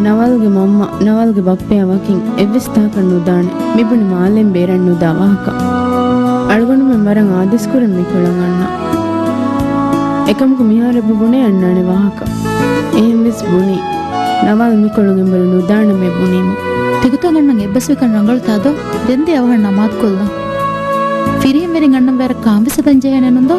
ނަވާލްގެ މަންމަ، ނަވާލްގެ ބައްޕަޔާ ވަކިން އެއްވެސް ތަހަކަށް ނުދާނެ. މިބުނި މާލެން ބޭރަށް ނުދާ ވާހަކަ. އަޅުގަނޑުމެން ވަރަށް އާދޭސްކުރަން މިކޮޅަށް އަންނަ. އެކަމަކު މިހާރު އެބަ ބުނޭ އަންނާނެ ވާހަކަ. އެހެންވެސް ބުނީ. ނަވާލް މިކޮޅުން އެނބުރި ނުދާނަމޭ ބުނީމު. ތިގޮތަށް އަންނަން އެއްބަސްވިކަން ރަނގަޅުތާ ދޯ؟ ދެން ދޭ އަވަހަށް ނަމާދުކޮށްލަން. ފިރިހެންވެރިން އަންނަން ވަރަށް ކާންވެސް ހަދަން ޖެހޭނެ ނުންދޯ؟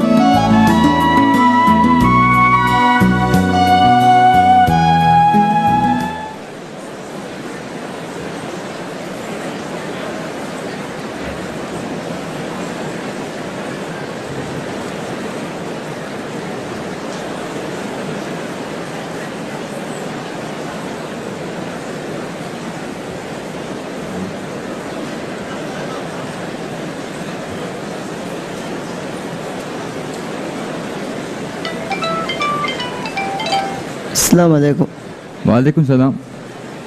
އައްސަލާމު ޢަލައިކުމް. ވަޢަލައިކުމް ސަލާމް.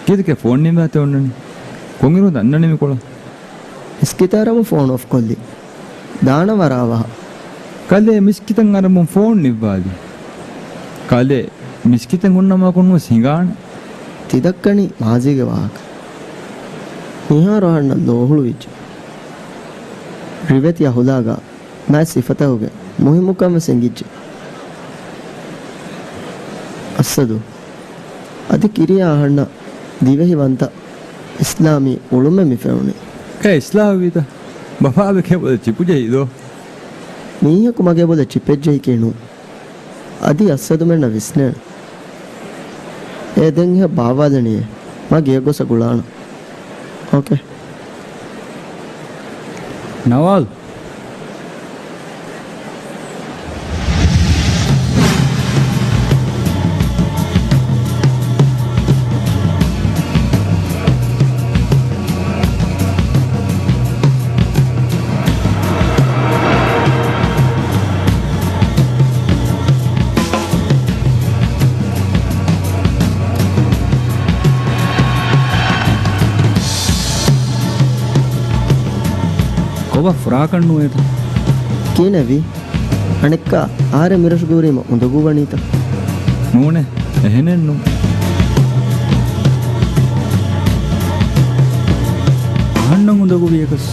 ކީއްވެގެން ފޯން ނިންމާތޯ އޮންނަނީ؟ ކޮންއިރުން އަންނަނީ މިކޮޅަށް؟ މިސްކިތަށް އަރަމުން ފޯން އޮފް ކޮށްލި. ދާނަ ވަރަށް އަވަހަށް. ކަލޭ މިސްކިތަށް އަރަމުން ފޯން ނިއްވާލި. ކަލޭ މިސްކިތަށް ހުންނަމާ ކޮންމެސް ހިނގާނެ. ތިދައްކަނީ މާޒީގެ ވާހަކަ. މިހާރު އަހަންނަށް ލޯހުޅުވިއްޖެ. ރިވެތި އަޚުލާގާ މާތް ސިފަތަކުގެ މުހިއްމުކަން ވެސް އެނގިއްޖެ. އައްސަދު. އަދި ކިރިޔާ އަހަންނަށް ދިވެހި ވަންތަ އިސްލާމީ އުޅުމެއް މި ފެނުނީ. އޭ އިސްލާހުވީތަ؟ ބަފާ ބެކޭ ބޮލެ ޗިޕު ޖެހިދޯ؟ މީހަކު މަގޭ ބޮލެ ޗިޕެއް ޖެހިކީ ނޫން. އަދި އައްސަދުމެންނަށް ވިސްނޭނެ. އެ ދެން އެހެން ބާއްވާލަނީ. މަ ގެޔަށް ގޮސް ގުޅާނަން. އޯކޭ. ނަވާލް. ކޮބާ ފުރާކަށް ނުވޭތަ؟ ކިހިނެއްވީ؟ އަނެއްކާ އަހަރެން މިރަށުގަ ހުރީމަ އުނދަގޫ ވަނީތަ؟ ނޫނޭ، އެހެނެއް ނޫން. އަހަންނަށް އުނދަގޫވިޔަކަސް.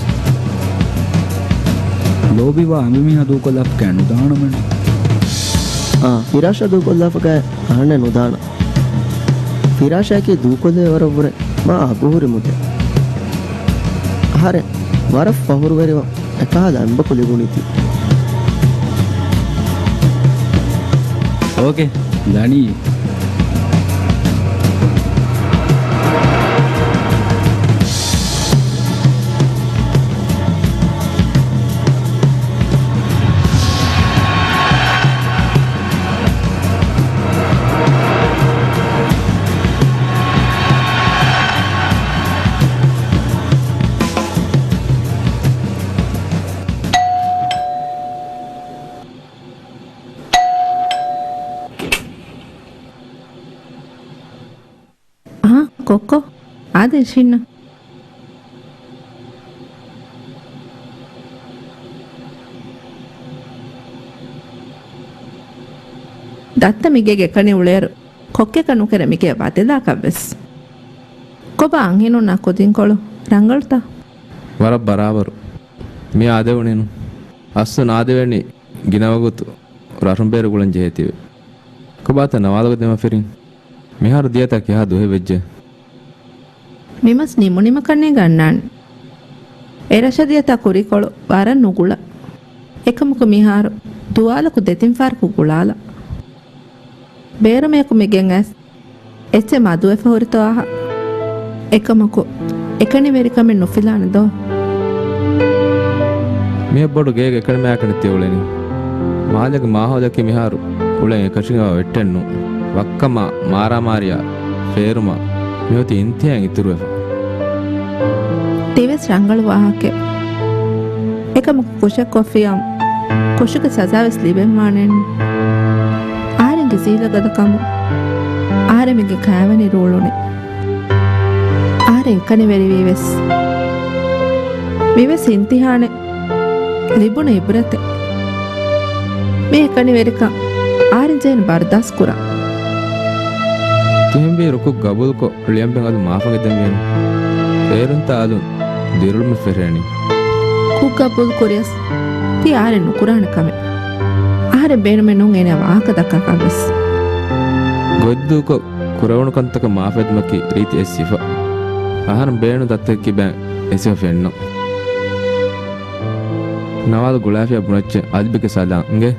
ލޯބިވާ އަނބިމީހާ ދޫކޮށްލާފަ ކައި ނުދާނަމެން. އާ، ފިރާޝާ ދޫކޮށްލާފަ ކައި އަހަންނެއް ނުދާނަ. ފިރާޝާއަކީ ދޫކޮށްލެވޭ ވަރަށްވުރެ މާ އަގުހުރި މުދެއް. އަހަރެން ވަރަށް ފަހުރުވެރިވާ އެކަހަލަ އަނބަކު ލިބުނީތީ. އޯކޭ، ދަނީ. އާ، ކޮއްކޮ، އާދެ އިށީންނަ. ދައްތަ މިގޭގެ އެކަނި އުޅޭއިރު، ކޮއްކެކަށް ނުކެރޭ މިގޭ ބަދަލާކަށްވެސް. ކޮބާ އަންހެނުންނާ ކުދިންކޮޅު ރަނގަޅުތަ؟ ވަރަށް ބަރާބަރު. މި އާދެވުނީނު. އަސްލު ނާދެވެނީ ގިނަ ވަގުތު ރަށުން ބޭރު ގުޅަން ޖެހޭތީވެ. ކޮބާތަ ނަވާލުގެ ދެމަފިރިން؟ މިހާރު ދިޔަތާ ކިހާ ދުވަހެއް ވެއްޖެ؟ މިމަސް ނިމުނިމަކަށް ނޭނގެ އަންނާނެ. އެރަށަށް ދިޔަތާ ކުރީކޮޅު ވަރަށް ނުގުޅަ. އެކަމަކު މިހާރު ދުވާލަކު ދެތިން ފަހަރަކު ގުޅާލަ. ބޭރުމެއަކު މިގެން އައިސް އެއްޗެއް މަދުވެފަ ހުރިތޯ އަހަ. އެކަމަކު އެކަނިވެރިކަމެއް ނުފިލާނެ ދޯ؟ މިހެން ބޮޑު ގޭގެ އެކަނި މާކަނި ތި އުޅެނީ. މާލޭގެ މާހައުލަކީ މިހާރު އުޅެން އެކަށީގެންވާ ވެއްޓެއް ނޫން. ވައްކަމާ، މާރާމާރިއާ، ފޭރުމާ މިއޮތީ އިންތިހާއިން އިތުރުވެފަ. ތިވެސް ރަނގަޅު ވާހަކައެއް. އެކަމަކު ކުށެއް ކޮށްފިއްޔާ ކުށުގެ ސަޒާވެސް ލިބެންވާނެއްނު. އަހަރެންގެ ޒީލަ ގަދަކަމުން އަހަރެމެންގެ ކައިވެނި ރޫޅުނެ. އަހަރެން އެކަނިވެރިވީވެސް. މިވެސް އިމްތިހާނެއް. ލިބުނު އިބްރަތެއް. މި އެކަނިވެރިކަން އަހަރެން ޖެހޭނެ ބަރުދާސްތު ކުރަން. ތިހެންވީ ރުކު ގަބޫލުކޮށް ކުޅިއަނބެން އަލުން މާފަށް ގެދެންވީނު. އޭރުންތާ އަލުން ދިރިއުޅުމެއް ފެށޭނީ. ކުށް ގަބޫލު ކުރިޔަސް ތީ އަހަރެން ނުކުރާނެ ކަމެއް. އަހަރެން ބޭނުމެއް ނޫން އޭނަ ވާހަކަ ދައްކާކަށްވެސް. ގޮތްދޫކޮށް ކުރެވުނު ކަންތަކަށް މާފަށް ދިމަކީ ރީތި އެއް ސިފަ. އަހަރެން ބޭނުން ދައްތައް ކިބައިން އެ ސިފަ ފެންނަ. ނަވާލް ގުޅާފިޔާ ބުނައްޗެ އަދިބެކެ ސަލާން އިނގޭ.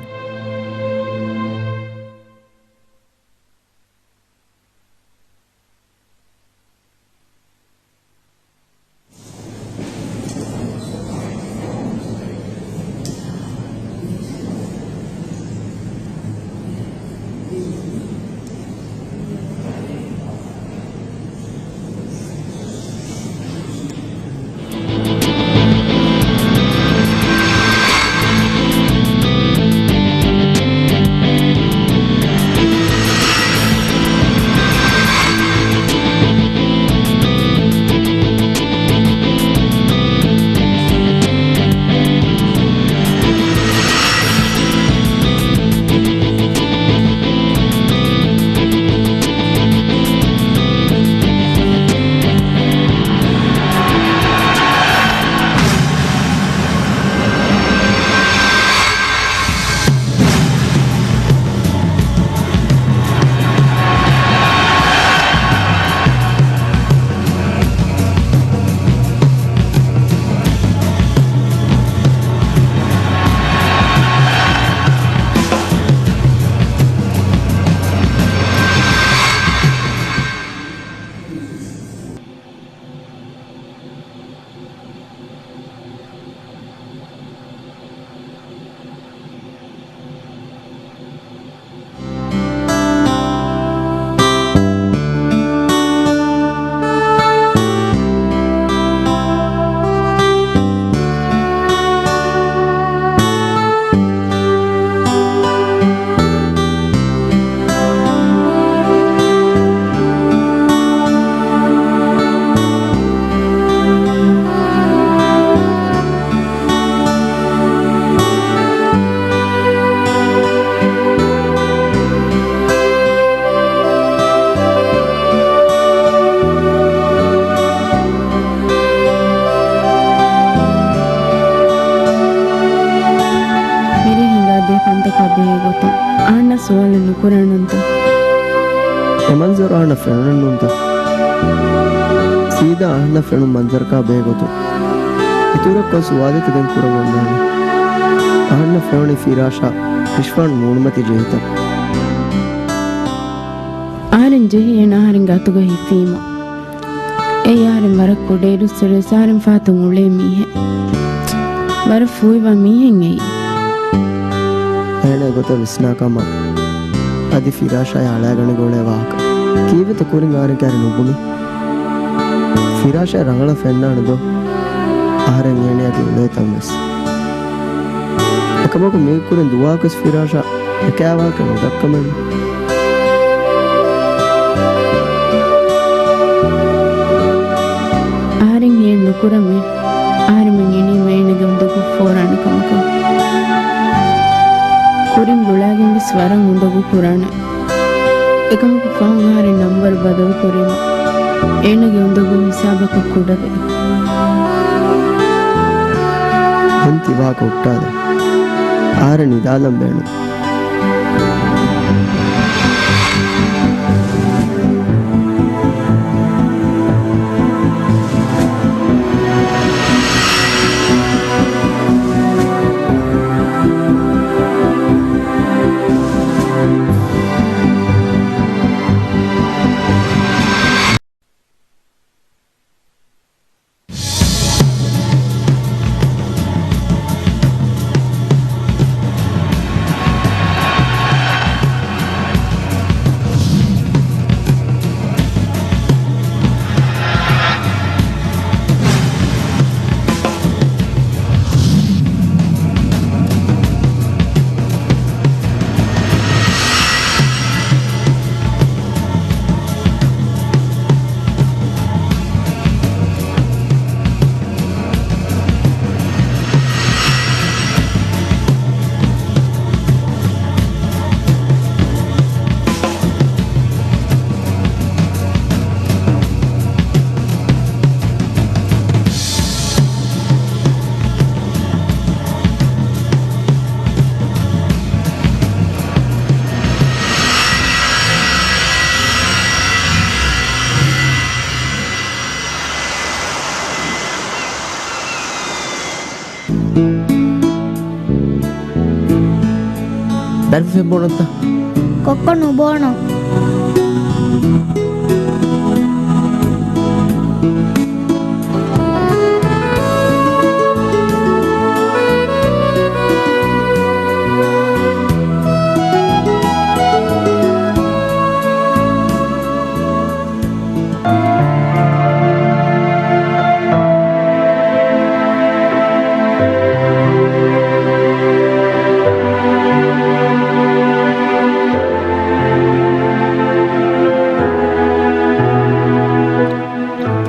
ނޫންތަ؟ އެ މަންޒަރު އަހަންނަށް ފެނުނެއްނޫންތަ؟ ސީދާ އަހަންނަށް ފެނުނު މަންޒަރަކާ ބެހޭގޮތުން އިތުރަށް ކޮން ސުވާލެއްތަ ދެން ކުރަން އޮންނާނީ؟ އަހަންނަށް ފެނުނީ ފިރާޝާ ރިޝްވާން މޫނުމަތި ޖެހިތަން. އަހަރެން ޖެހި އޭނަ އަހަރެންގެ އަތުގަ ހިފީމަ، އެއީ އަހަރެން ވަރަށް ކުޑައިރުއްސުރެ އަހަރެން ފަހަތުން އުޅޭ މީހެއް. ވަރަށް ފޫހިވާ މީހެއް އެއީ. އޭނަ އެގޮތަށް ވިސްނާ ކަމަށް އަދި ފިރާޝާއާ އަޅާގަނެގޮޅޭ ވާހަކަ ކީއްވެތަ ކުރިން އަހަރެން ކައިރި ނުބުނީ؟ ފިރާޝާ ރަނގަޅަށް ފެންނާނެ ދޯ؟ އަހަރެން އޭނައަކީ އުޅޭތަން ވެސް. އެކަމަކު މީގެ ކުރިން ދުވަހަކުވެސް ފިރާޝާ އެކައިވާހަކަ ނުދައްކަމެއްނު. އަހަރެން ހިޔެއް ނުކުރަމޭ. އަހަރެމެން އިނީމަ އޭނަގެ އުނދަގޫ ފޯރާނެ ކަމަކަށް. ކުރިން ގުޅާގެން ވެސް ވަރަށް އުނދަގޫ ކުރާނެ. އެކަމަކު ފަހުން އަހަރެން ނަންބަރު ބަދަލުކުރީމަ އޭނަގެ އުނދަގޫ ހިސާބަކަށް ކުޑަވޭ. ދެން ތި ވާހަކަ ހުއްޓާލަން. އަހަރެން ނިދާލަން ބޭނުން. ދަރިފުށި ފެން ބޯނަންތަ؟ ކޮއްކޮ ނުބޯނަން.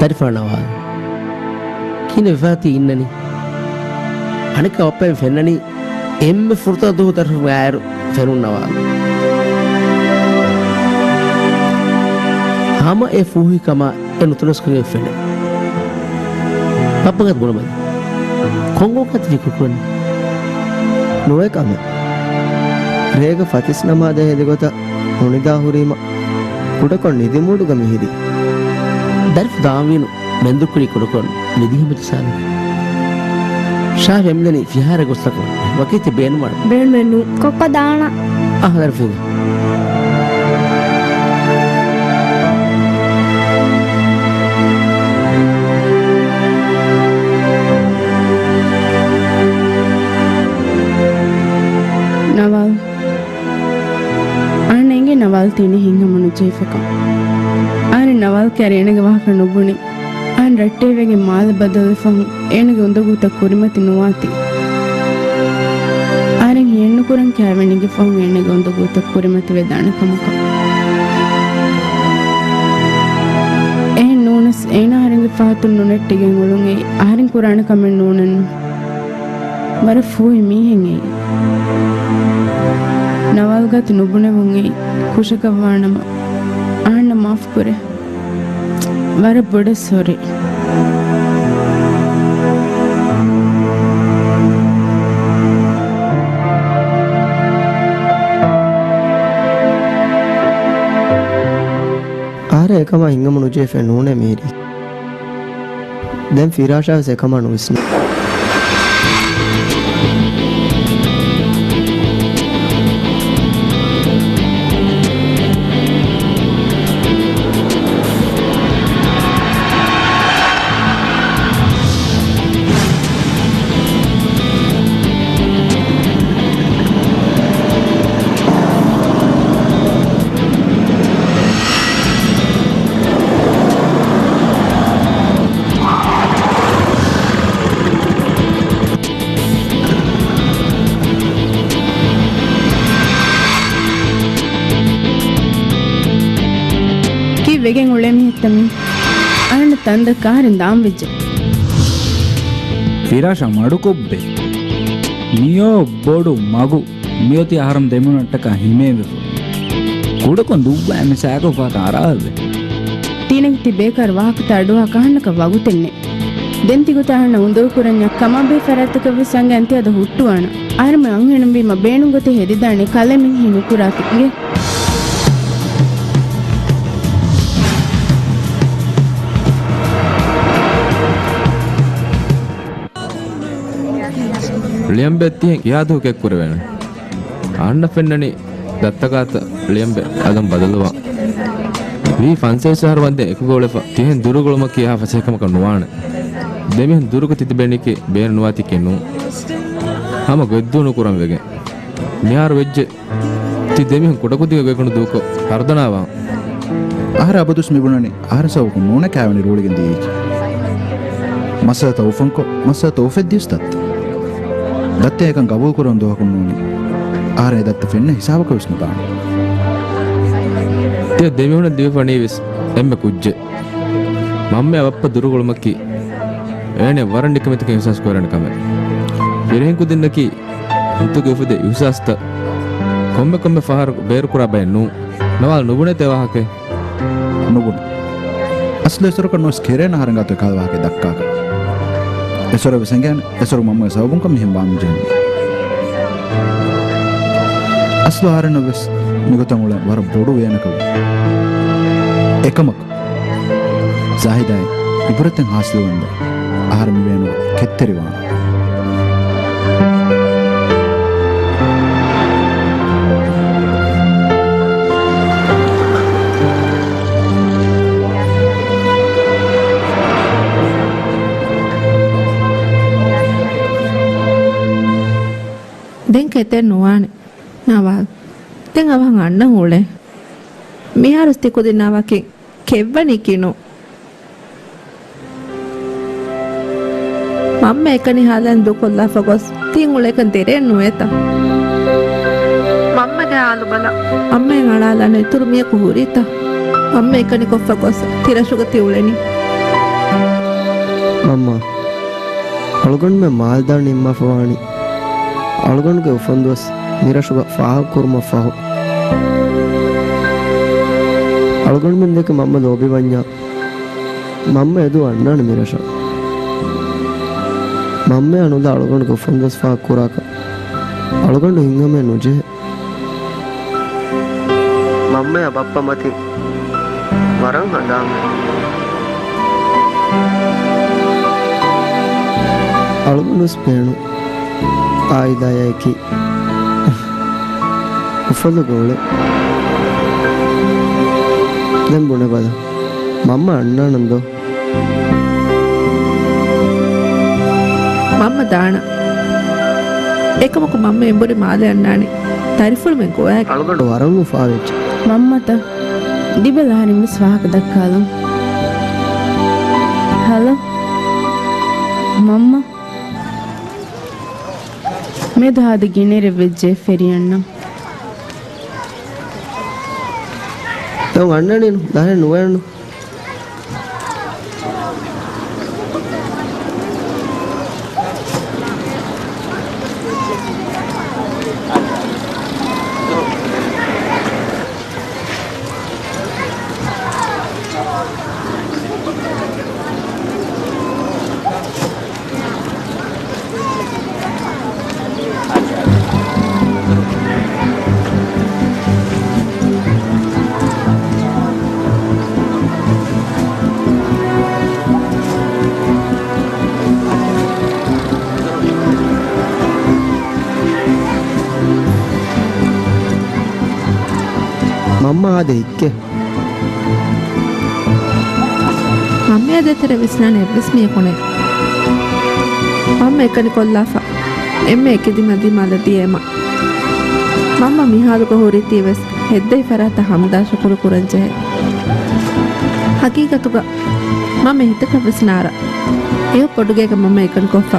ދަރިފާނަވާ. ކިހިނެއް ވެފަ ތި އިންނަނީ؟ އަނެއްކާ ބައްޕައަށް ފެންނަނީ އެންމެ ފުރަތަމަ ދުވަހު ދަރިފުށި މާއިރު ފެނުން ނަވާލު. ހަމަ އެ ފޫހިކަމާ އެ ނުތަނަވަސްކަމެއް ފެނޭ. ބައްޕަގަ ބުނަމަދި. ކޮންކަމަކަށް ތި ފިކުރު ކުރަނީ؟ ނުވެ ކަމެއް. ރޭގަ ފަތިސް ނަމާދަށް ހެދި ގޮތަށް ނުނިދާ ހުރީމަ ކުޑަކޮށް ނިދި މޫޑުގަ މި ހެދީ. ދަރިފުށި ދާންވީނު. މެންދުރުކުރީ ކުޑަކޮށް ނިދިހަމަޖަ ސާމި. ޝާފި އެމްދަނީ ފިހާރަ ގޮސްތަކުން ވަކިތި ބޭނުމާނު. ބޭނުމެއްނު. ކޮއްކޮ ދާނަ. އަހަ ދަރިފުށި. ނަވާލް. އަހަންނަށް އެނގޭ ނަވާލް ތިނީ ހިތްހަމަ ނުޖެހިފަކަން. އަހަރެން ނަވާލް ކައިރި އޭނަގެ ވާހަކަ ނުބުނި. އަހަން ރައްޓެހިވެގެން މާލެ ބަދަލުވި ފަހުން އޭނަގެ އުނދަގޫތައް ކުރިމަތި ނުވާތީ. އަހަރެން ހިޔެއްނުކުރަން ކައިވެނިގެ ފަހުން އޭނަގެ އުނދަގޫތައް ކުރިމަތިވެދާނެ ކަމަކަށް. އެހެން ނޫނަސް އޭނަ އަހަރެންގެ ފަހަތުން ނުނެއްޓިގެން އުޅުން އެއީ އަހަރެން ކުރާނެ ކަމެއް ނޫނެއްނު. ވަރަށް ފޫހި މީހެއް އެއީ. ނަވާލް ގާތު ނުބުނެވުން އެއީ ކުށަކަށް ވާނަމަ، އަހަންނަށް މާފު ކުރޭ. ވަރަށް ބޮޑަށް ސޮރީ. އަހަރެން އެކަމާ ހިނގަމުނުޖެހިފައެއް ނޫނޭ މީރީ. ދެން ފިރާޝާވެސް އެކަމާ ނުވިސްނޭ. ކީއްވެގެން އުޅޭ މީހެއްތަ މީ؟ އަހަންނަށް ތަންދައްކަ އަހަރެން ދާން ވެއްޖެ. ފިރާޝާ މަޑުކޮށްބޭ. މިއޯ ބޮޑު މަގު. މިއޮތީ އަހަރުން ދެމީހުނަށްޓަކާ ހިމޭވެފަ. ކުޑަކޮށް ދުއްވާ މި ސައިކަލް ފަހަތަށް އަރާލެވޭ. ތީނަގެ ތި ބޭކާރު ވާހަކަތައް އަޑުއަހާ ކަހަންނަކަށް ވަގުތެއް ނެތް. ދެން ތިގޮތަށް އަހަންނަށް އުނދަގޫ ކުރަންޏާ ކަމާބެހޭ ފަރާތްތަކަށްވެސް އަނގައިން ތި އަދަ ހުއްޓުވާނަން. އަހަރެމެން އަންހެނުންވީމަ ބޭނުންގޮތެއް ހެދިދާނެ ކަލޭމެން ހީ ނުކުރާކަށް އިނގޭ. ޅިޔަނބެ ތިހެން ކިހާ ދުވަހަކު ކެތްކުރެވޭނެ؟ އަހަންނަށް ފެންނަނީ ދައްތަގާތަށް ޅިޔަނބެ އަލަށް ބަދަލުވާން. ވީ ފަންސަވީސް އަހަރު ވަންދެން އެކުގަ އުޅެފަ ތިހެން ދުރުގަ އުޅުމަކީ އެހާ ފަސޭހަކަމަކަށް ނުވާނެ. ދެމީހުން ދުރުގަ ތިތިބޭނީކީ ބޭނުން ނުވާތީކީ ނޫން. ހަމަ ގޮތްދޫނުކުރަން ވެގެން. މިހާރު ވެއްޖެ. ތި ދެމީހުން ކުޑަކުދިންގެ ގޮތްގަނޑު ދޫކޮށް ހަރުދަނާވާން. އަހަރެން އަބަދުވެސް މިބުނަނީ އަހަރެން ސަބަބަކުން ނޫނޭ ކާވެނި ރޫޅިގެން ދިޔައީކީ. މައްސަލަތައް އުފަންކޮށް، މައްސަލަތައް އުފެއްދިޔަސް ދައްތަ. ދައްތަ އެކަން ގަބޫލުކުރަން ދުވަހަކުން ނޫނީ. އަހަރެން އެ ދައްތަ ފެންނަ ހިސާބަކަށް ވެސް ނުދާނެ. ތިޔަ ދެމީހުނަށް ލިބިފަނީވެސް އެންމެ ކުއްޖެއް. މަންމައާ ބައްޕަ ދުރުގަ އުޅުމަކީ އޭނަ ވަރަށް ނިކަމެތިކަން އިހްސާސް ކުރާނެ ކަމެއް. ފިރިހެން ކުދިންނަކީ ހިތުގެ އުފެދޭ އިހުސާސްތައް ކޮންމެ ކޮންމެ ފަހަރަކު ބޭރުކުރާ ބައެއް ނޫން. ނަވާލް ނުބުނޭތަ އެ ވާހަކައެއް؟ ނުބުނޭ. އަސްލު އެސޮރަކަށް ނުވެސް ކެރޭނެ އަހަރެން ގާތު އެކަހަލަ ވާހަކައެއް ދައްކާކަށް. އެސޮރަށް ވެސް އެނގޭނެ އެސޮރު މަންމަގެ ސަބަބުން ކަމަށް މިހެން ވާން ޖެހެނީ. އަސްލު އަހަރެންނަށް ވެސް މިގޮތަށް އުޅެން ވަރަށް ބޮޑު ވޭނަކަށް ވޭ. އެކަމަކު ޒާހިދާއަށް އިބުރަތެއް ހާސިލުވަންދެން އަހަރެން މިވޭނުގަ ކެތްތެރިވާނެ. ދެން ކެތެއް ނުވާނެ. ނަވާލް، ދެން އަވަހަށް އަންނަން އުޅޭ. މިހާރު ތި ކުދިންނާ ވަކިން ކެތްވަނީކީ ނޫން. މަންމަ އެކަނި ހާލައިން ދޫކޮށްލާފަ ގޮސް ތިން އުޅޭކަން ދެރައެއް ނުވޭތަ؟ މަންމަގެ ހާލު ބަލަ. މަންމައަށް އަޅާލާނެ އިތުރު މިޔަކު ހުރީތަ؟ މަންމަ އެކަނި ކޮށްފަ ގޮސް ތި ރަށުގަ ތި އުޅެނީ. މަންމާ، އަޅުގަނޑުމެން މާލެ ދާން ނިންމާފަ ވާނީ އަޅުގަނޑުގެ އުފަންދުވަސް މިރަށުގަ ފާހަގަކުރުމަށްފަހު. އަޅުގަނޑުމެން ދެކެ މަންމަ ލޯބިވަންޏާ، މަންމަ އެދު އަންނާނެ މިރަށަށް. މަންމައާ ނުލާ އަޅުގަނޑުގެ އުފަންދުވަސް ފާހަގަކުރާކަށް އަޅުގަނޑު ހިތްހަމައެއް ނުޖެހޭ. މަންމައާ ބައްޕަ މަތިން ވަރަށް ހަނދާންވޭ. އަޅުގަނޑުވެސް ބޭނުން އާއިލާއާއެކީ އުފަލުގަ އުޅެން. ދެން ބުނެބަލަ، މަންމަ އަންނާނަން ދޯ؟ މަންމަ ދާނަން. އެކަމަކު މަންމަ އެނބުރި މާލެ އަންނާނީ ދަރިފުޅުމެން ގޮވައިގެން. އަޅުގަނޑު ވަރަށް އުފާވެއްޖެ. މަންމަތަ؟ ދިބެލަ އަހަރެން ވެސް ވާހަކަ ދައްކާލަން. ހަލޯ. މަންމަ. މެދު ހާދަ ގިނައިރެއް ވެއްޖެ ފެރިއަންނަން. ދޯ އަންނަނީނު، ދަހެއް ނުވޭނު. މާ އާދެ ހިއްކޭ. މަންމައާ ދޭތެރޭ ވިސްނާނެ އެއްވެސް މީހަކު ނެތް. މަންމަ އެކަނި ކޮށްލާފަ. އެންމެ އެކި ދިމަ ދިމާލަ ދިޔަ އެމަ. މަންމަ މިހާލުގަ ހުރީތީ ވެސް ހެއްދެވި ފަރާތަށް ހަމްދާ ޝުކުރު ކުރަން ޖެހޭ. ހަގީގަތުގަ މަންމަ ހިތަކަށް ވެސް ނާރާ. އެއަށް ބޮޑުގޭގަ މަންމަ އެކަނި ކޮށްފަ.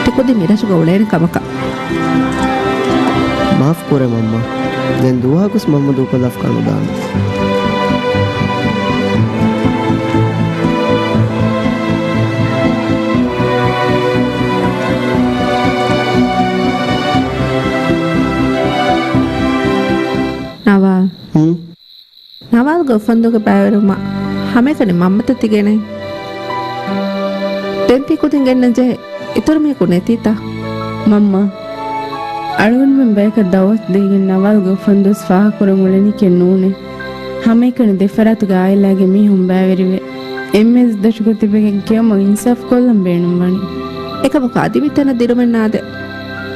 ތި ކުދިން މިރަށުގަ އުޅޭނެ ކަމަކަށް. މާފު ކުރޭ މަންމާ. ދެން ދުވަހަކުވެސް މަންމަ ދޫކޮށްލާފަ ނުދާނެ. ނަވާލް. ހުން؟ ނަވާލްގެ އުފަންދުވަހުގެ ބައިވެރިވުމަށް ހަމައެކަނި މަންމަތައް ތިގެނައި. ދެން ތި ކުދިން ގެންނަން ޖެހޭ އިތުރު މީހަކު ނެތީތަ؟ މަންމާ، އަޅުގަނޑުމެން ބަޔަކަށް ދައުވަތު ދީގެން ނަވާލްގެ އުފަންދުވަސް ފާހަގަކުރަން އުޅެނީކީ ނޫނޭ. ހަމައެކަނި ދެފަރާތުގެ އާއިލާގެ މީހުން ބައިވެރިވެ، އެންމެ ދަށުގަ ތިބެގެން ކެއުމަށް އިންސާފު ކޮށްލަން ބޭނުންވަނީ. އެކަމަކު އަދި މިތަނަށް ދިރުމެއް ނާދޭ.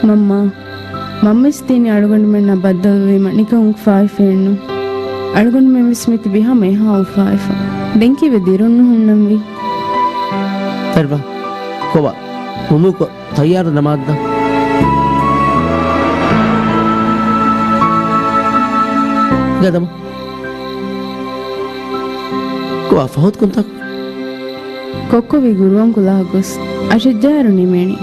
މަންމާ، މަންމަވެސް ދީނީ އަޅުގަނޑުމެންނާ ބައްދަލުވީމަ ނިކަން އުފާވެފައެއްނު. އަޅުގަނޑުމެންވެސް މިތިބީ ހަމަ އެހާ އުފާވެފަ. ދެން ކީއްވެ ދިރުން ނުހުންނަންވީ؟ ތަރިބާ، ކޮބާ، ވުޟޫކޮށް ތައްޔާރު ނަމާދަށް. ގަދަމު. ކޮބާ ފަހުތު ކުންތާކު؟ ކޮއްކޮވީ ގުރުއަން ކުލަހަށް ގޮސް އަށެއްޖާއިރު ނިމޭނީ.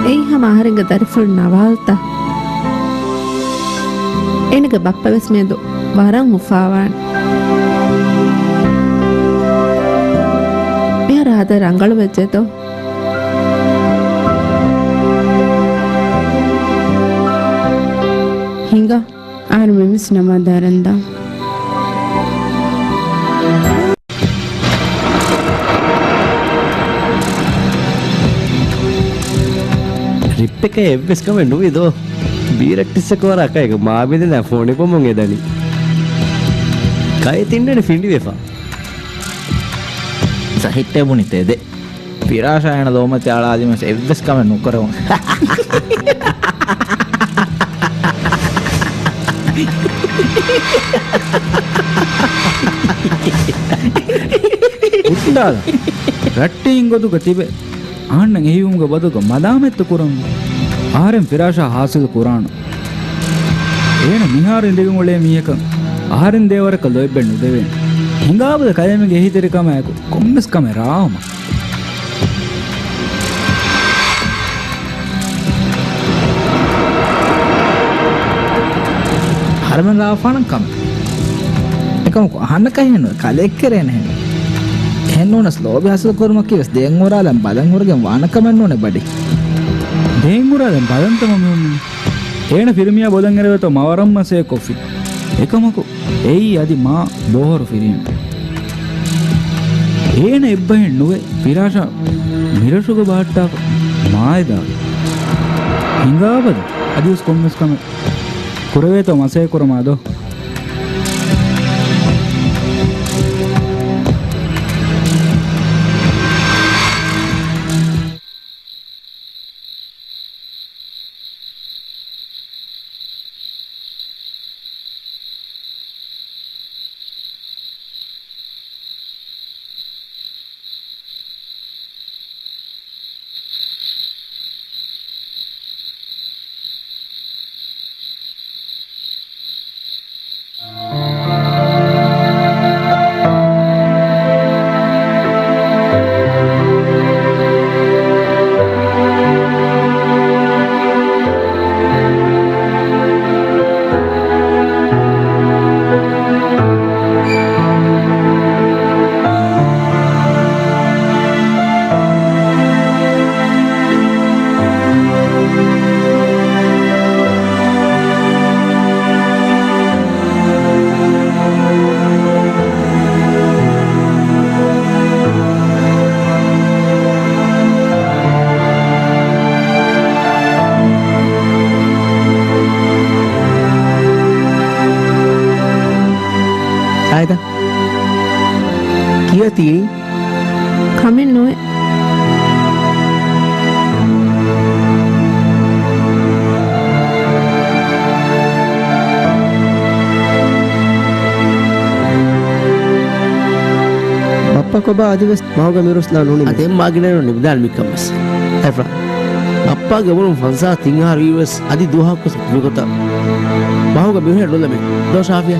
އެއީ ހަމަ އަހަރެންގެ ދަރިފުޅު ނަވާލްތަ؟ އޭނަގެ ބައްޕަވެސް މިއަދު ވަރަށް އުފާވާނެ. މިހާރު ހަދަ ރަނގަޅުވެއްޖެތޯ؟ ހިނގާ، އަހަރުމެންވެސް ނަމާދަށް އަރަންދާ. ރިއްޕެކޭ އެއްވެސް ކަމެއް ނުވި ދޯ. ބީރައްޓިއްސަކު ވަރަށް ކައިގަ މާބިނދެލާ ފޯނިބޮމުން އެދަނީ. ކައި ތިންނަނި ފިނޑިވެފަ. ސަހިއްޓޭ ބުނި ތެދެއް. ފިރާޝާ އޭނަ ލޯމަތި އަޅާލީމަސް އެއްވެސް ކަމެއް ނުކުރެވުނު. ހުއްޓާލަ. ރައްޓެހިން ގޮތުގަ ތިބެ. އަހަންނަށް އެހީވުމުގެ ބަދަލުގަ މަލާމަތްތައް ކުރަން. އަހަރެން ފިރާޝާ ހާސިލު ކުރާނަ. އޭނަ މިހާރު އިނދެގެން އުޅޭ މީހަކަށް އަހަރެން ދޭވަރަކަށް ލޯތްބެއް ނުދެވޭނެ. ހިނގާބަލަ ކަލޭމެންގެ އެހީތެރިކަމާއެކު ކޮންމެސް ކަމެއް ރާވަމަށް. އަހަރެމެން ރާވާފާނަން ކަމެއް. އެކަމަކު އަހަންނަކަށް ހެންނުވެ ކަލެއްކެރޭނެހެން. އެހެންނޫނަސް ލޯބި ހާސިލު ކުރުމަކީވެސް ދޭން އުރާލަން ބަލަން ހުރެގެން ވާނެ ކަމެއްނޫނެ ބަޑި. ދޭން އުރާލަން ބަލަންތަ މަ މިހުން. އޭނަ ފިރިމީހާ ބޮލަށް އެރެވޭތޯ މަ ވަރަށް މަސައްކަތް ކޮށްފި. އެކަމަކު އެއީ އަދި މާ ބޯހޮރު ފިރިހެން. އޭނަ އެއްބަހެއް ނުވެ ފިރާޝާ މިރަށުގަ ބަހައްޓާފަ މާ އެދާ. ހިނގާބަލަ އަދިވެސް ކޮންމެސް ކަމެއް ކުރެވޭތޯ މަސައްކަތް ކުރަމާ ދޯ. ތީނީ؟ ކަމެއް ނުވޭ. ބައްޕަ ކޮބާ އަދިވެސް މަހުގަ މިރުސްލާ ނުނިމި. އަދި އެއް މާގިނައިރު ނިބިދާނެ މިކަން ވެސް. އެފްރާން. ބައްޕާގެ އުމުރުން ފަންސާސް ތިން އަހަރު ވީވެސް އަދި ދުވަހަކުވެސް މިގޮތަށް މަހުގަ މިހުރެއް ނުލަމޭ. ދޯ ޝާފިޔާ؟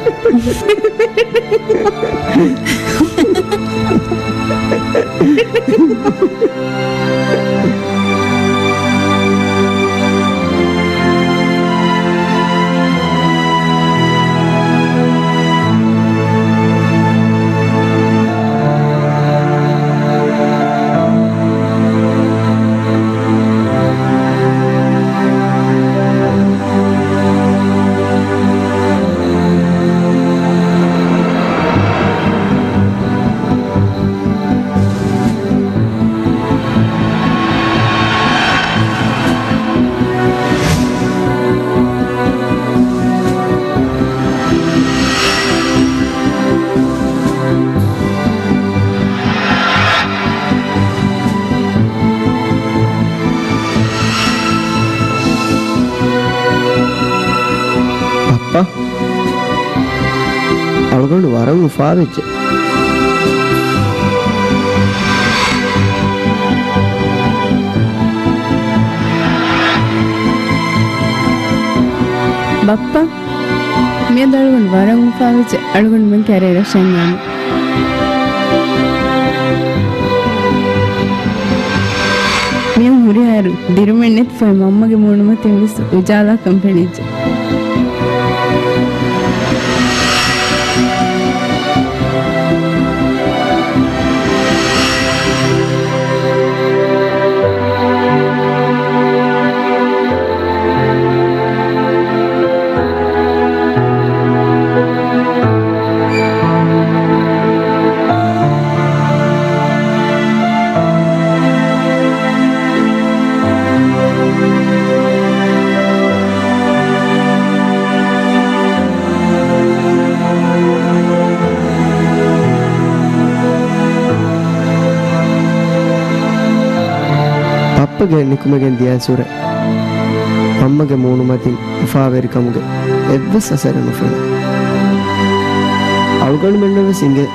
ބައްޕާ، އަޅުގަނޑު ވަރަށް އުފާވެއްޖެ. ބައްޕާ، މިއަދު އަޅުގަނޑު ވަރަށް އުފާވެއްޖެ. އަޅުގަނޑުމެން ކައިރި ރަށަށް ޔާމަ. މިއަދު ހުރިހާއިރު ދިރުމެއް ނެތިފައި މަންމަގެ މޫނުމަތިން ވެސް އުޖާލާކަން ފެނިއްޖެ. ބައްޕަގެ ނިކުމެގެން ދިޔައިން ސުރެ މަންމަގެ މޫނުމަތިން އުފާވެރިކަމުގެ އެއްވެސް އަސަރެއް ނުފެނޭ. އަޅުގަނޑުމެންނަށް ވެސް އިނގޭ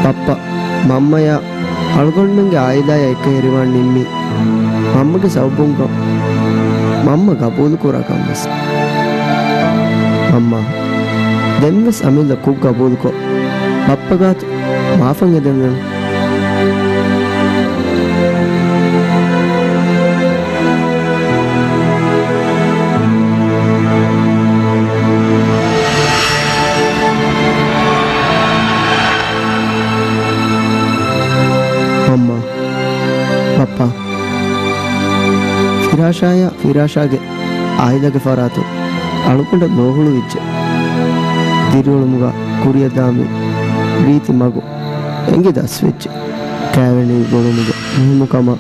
ބައްޕަ މަންމަޔާ އަޅުގަނޑުމެންގެ އާއިލާޔާ އެކަށް އެރިވާން ނިންމީ މަންމަގެ ސަބަބުންކަން މަންމަ ގަބޫލުކުރާކަން ވެސް. މަންމާ، ދެންވެސް އަމިއްލަ ކުށް ގަބޫލުކޮށް، ބައްޕަ ގާތު މާފަށް އެދެން ނަން. މަންމާ، ބައްޕާ، ފިރާޝާޔާ ފިރާޝާގެ އާއިލާގެ ފަރާތުން އަޅުގަނޑަށް ލޯހުޅުވިއްޖެ. ދިރިއުޅުމުގަ ކުރިއަށް ދާ މި ރީތި މަގު އެނގި ދަސްވެއްޖެ. ކައިވެނި ގުޅުމުގެ މުހިއްމުކަމާ،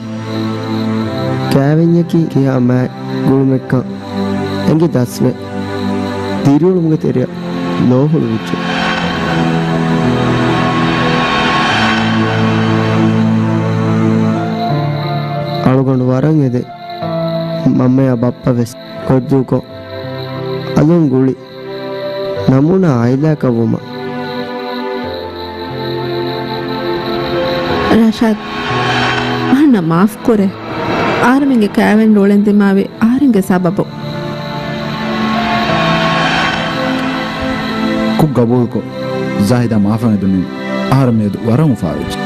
ކައިވެންޏަކީ ކިހާ މާތް ގުޅުމެއްކަން އެނގި ދަސްވެ، ދިރިއުޅުމުގެ ތެރެއަށް ލޯހުޅުވިއްޖެ. އަޅުގަނޑު ވަރަށް އެދެން. މަންމަޔާ ބައްޕަ ވެސް ގޮތްދޫކޮށް، އަލުން ގުޅި ނަމޫނާ އާއިލާއަކަށް ވުމަށް. ރަޝާދް، އަހަންނަށް މާފް ކުރޭ. އަހަރެމެންގެ ކައިވެން ރޯޅެން ދިމާވި އަހަރެންގެ ސަބަބުން. ކުށް ގަބޫލުކޮށް، ޒާހިދާ މާފަށް އެދުނީ އަހަރެން މިއަދު ވަރަށް އުފާވެއްޖެ.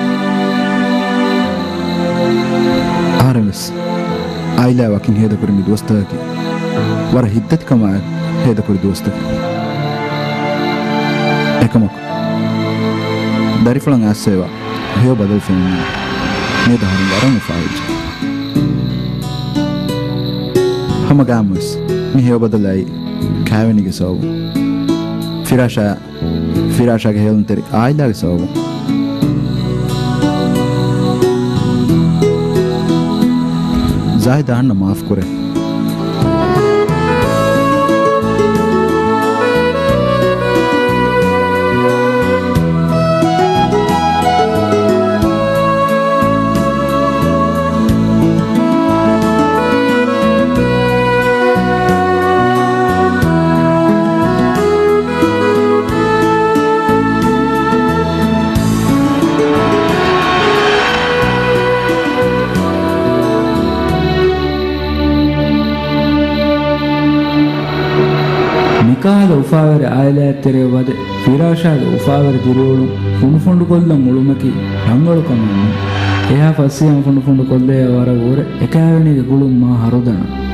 އަހަރެން ވެސް އާއިލާ ވަކިން ހޭދަކުރި މި ދުވަސްތަކަކީ ވަރަށް ހިތްދަތިކަމާއެކު ހޭދަކުރި ދުވަސްތަކެއް. އެކަމަކު، ދަރިފުޅަށް އައިސްފައިވާ ހެޔޮ ބަދަލު ފެނުނީ މިއަދު އަހަރެން ވަރަށް އުފާވެއްޖެ. ހަމަގައިމުވެސް މި ހެޔޮ ބަދަލާއި ކައިވެނީގެ ސަބަބުން. ފިރާޝާ، ފިރާޝާގެ ހޭލުންތެރި އާއިލާގެ ސަބަބުން. ޒާހިދާ އަހަންނަށް މާފް ކުރޭ. އައްލާހުގެ އުފާވެރި އާއިލާއަށް ތެރެއަށް ވަދެ، ފިރާޝާގެ އުފާވެރި ދިރިއުޅުން ފުނޑުފުނޑުކޮށްލަން އުޅުމަކީ ރަނގަޅު ކަމެއް ނޫން. އެހާ ފަސްވިޔަން ފުނޑުފުނޑު ކޮށްލެޔާ ވަރަށް ވުރެ އެކާވެނީގެ ގުޅުން މާ ހަރުދަނާ.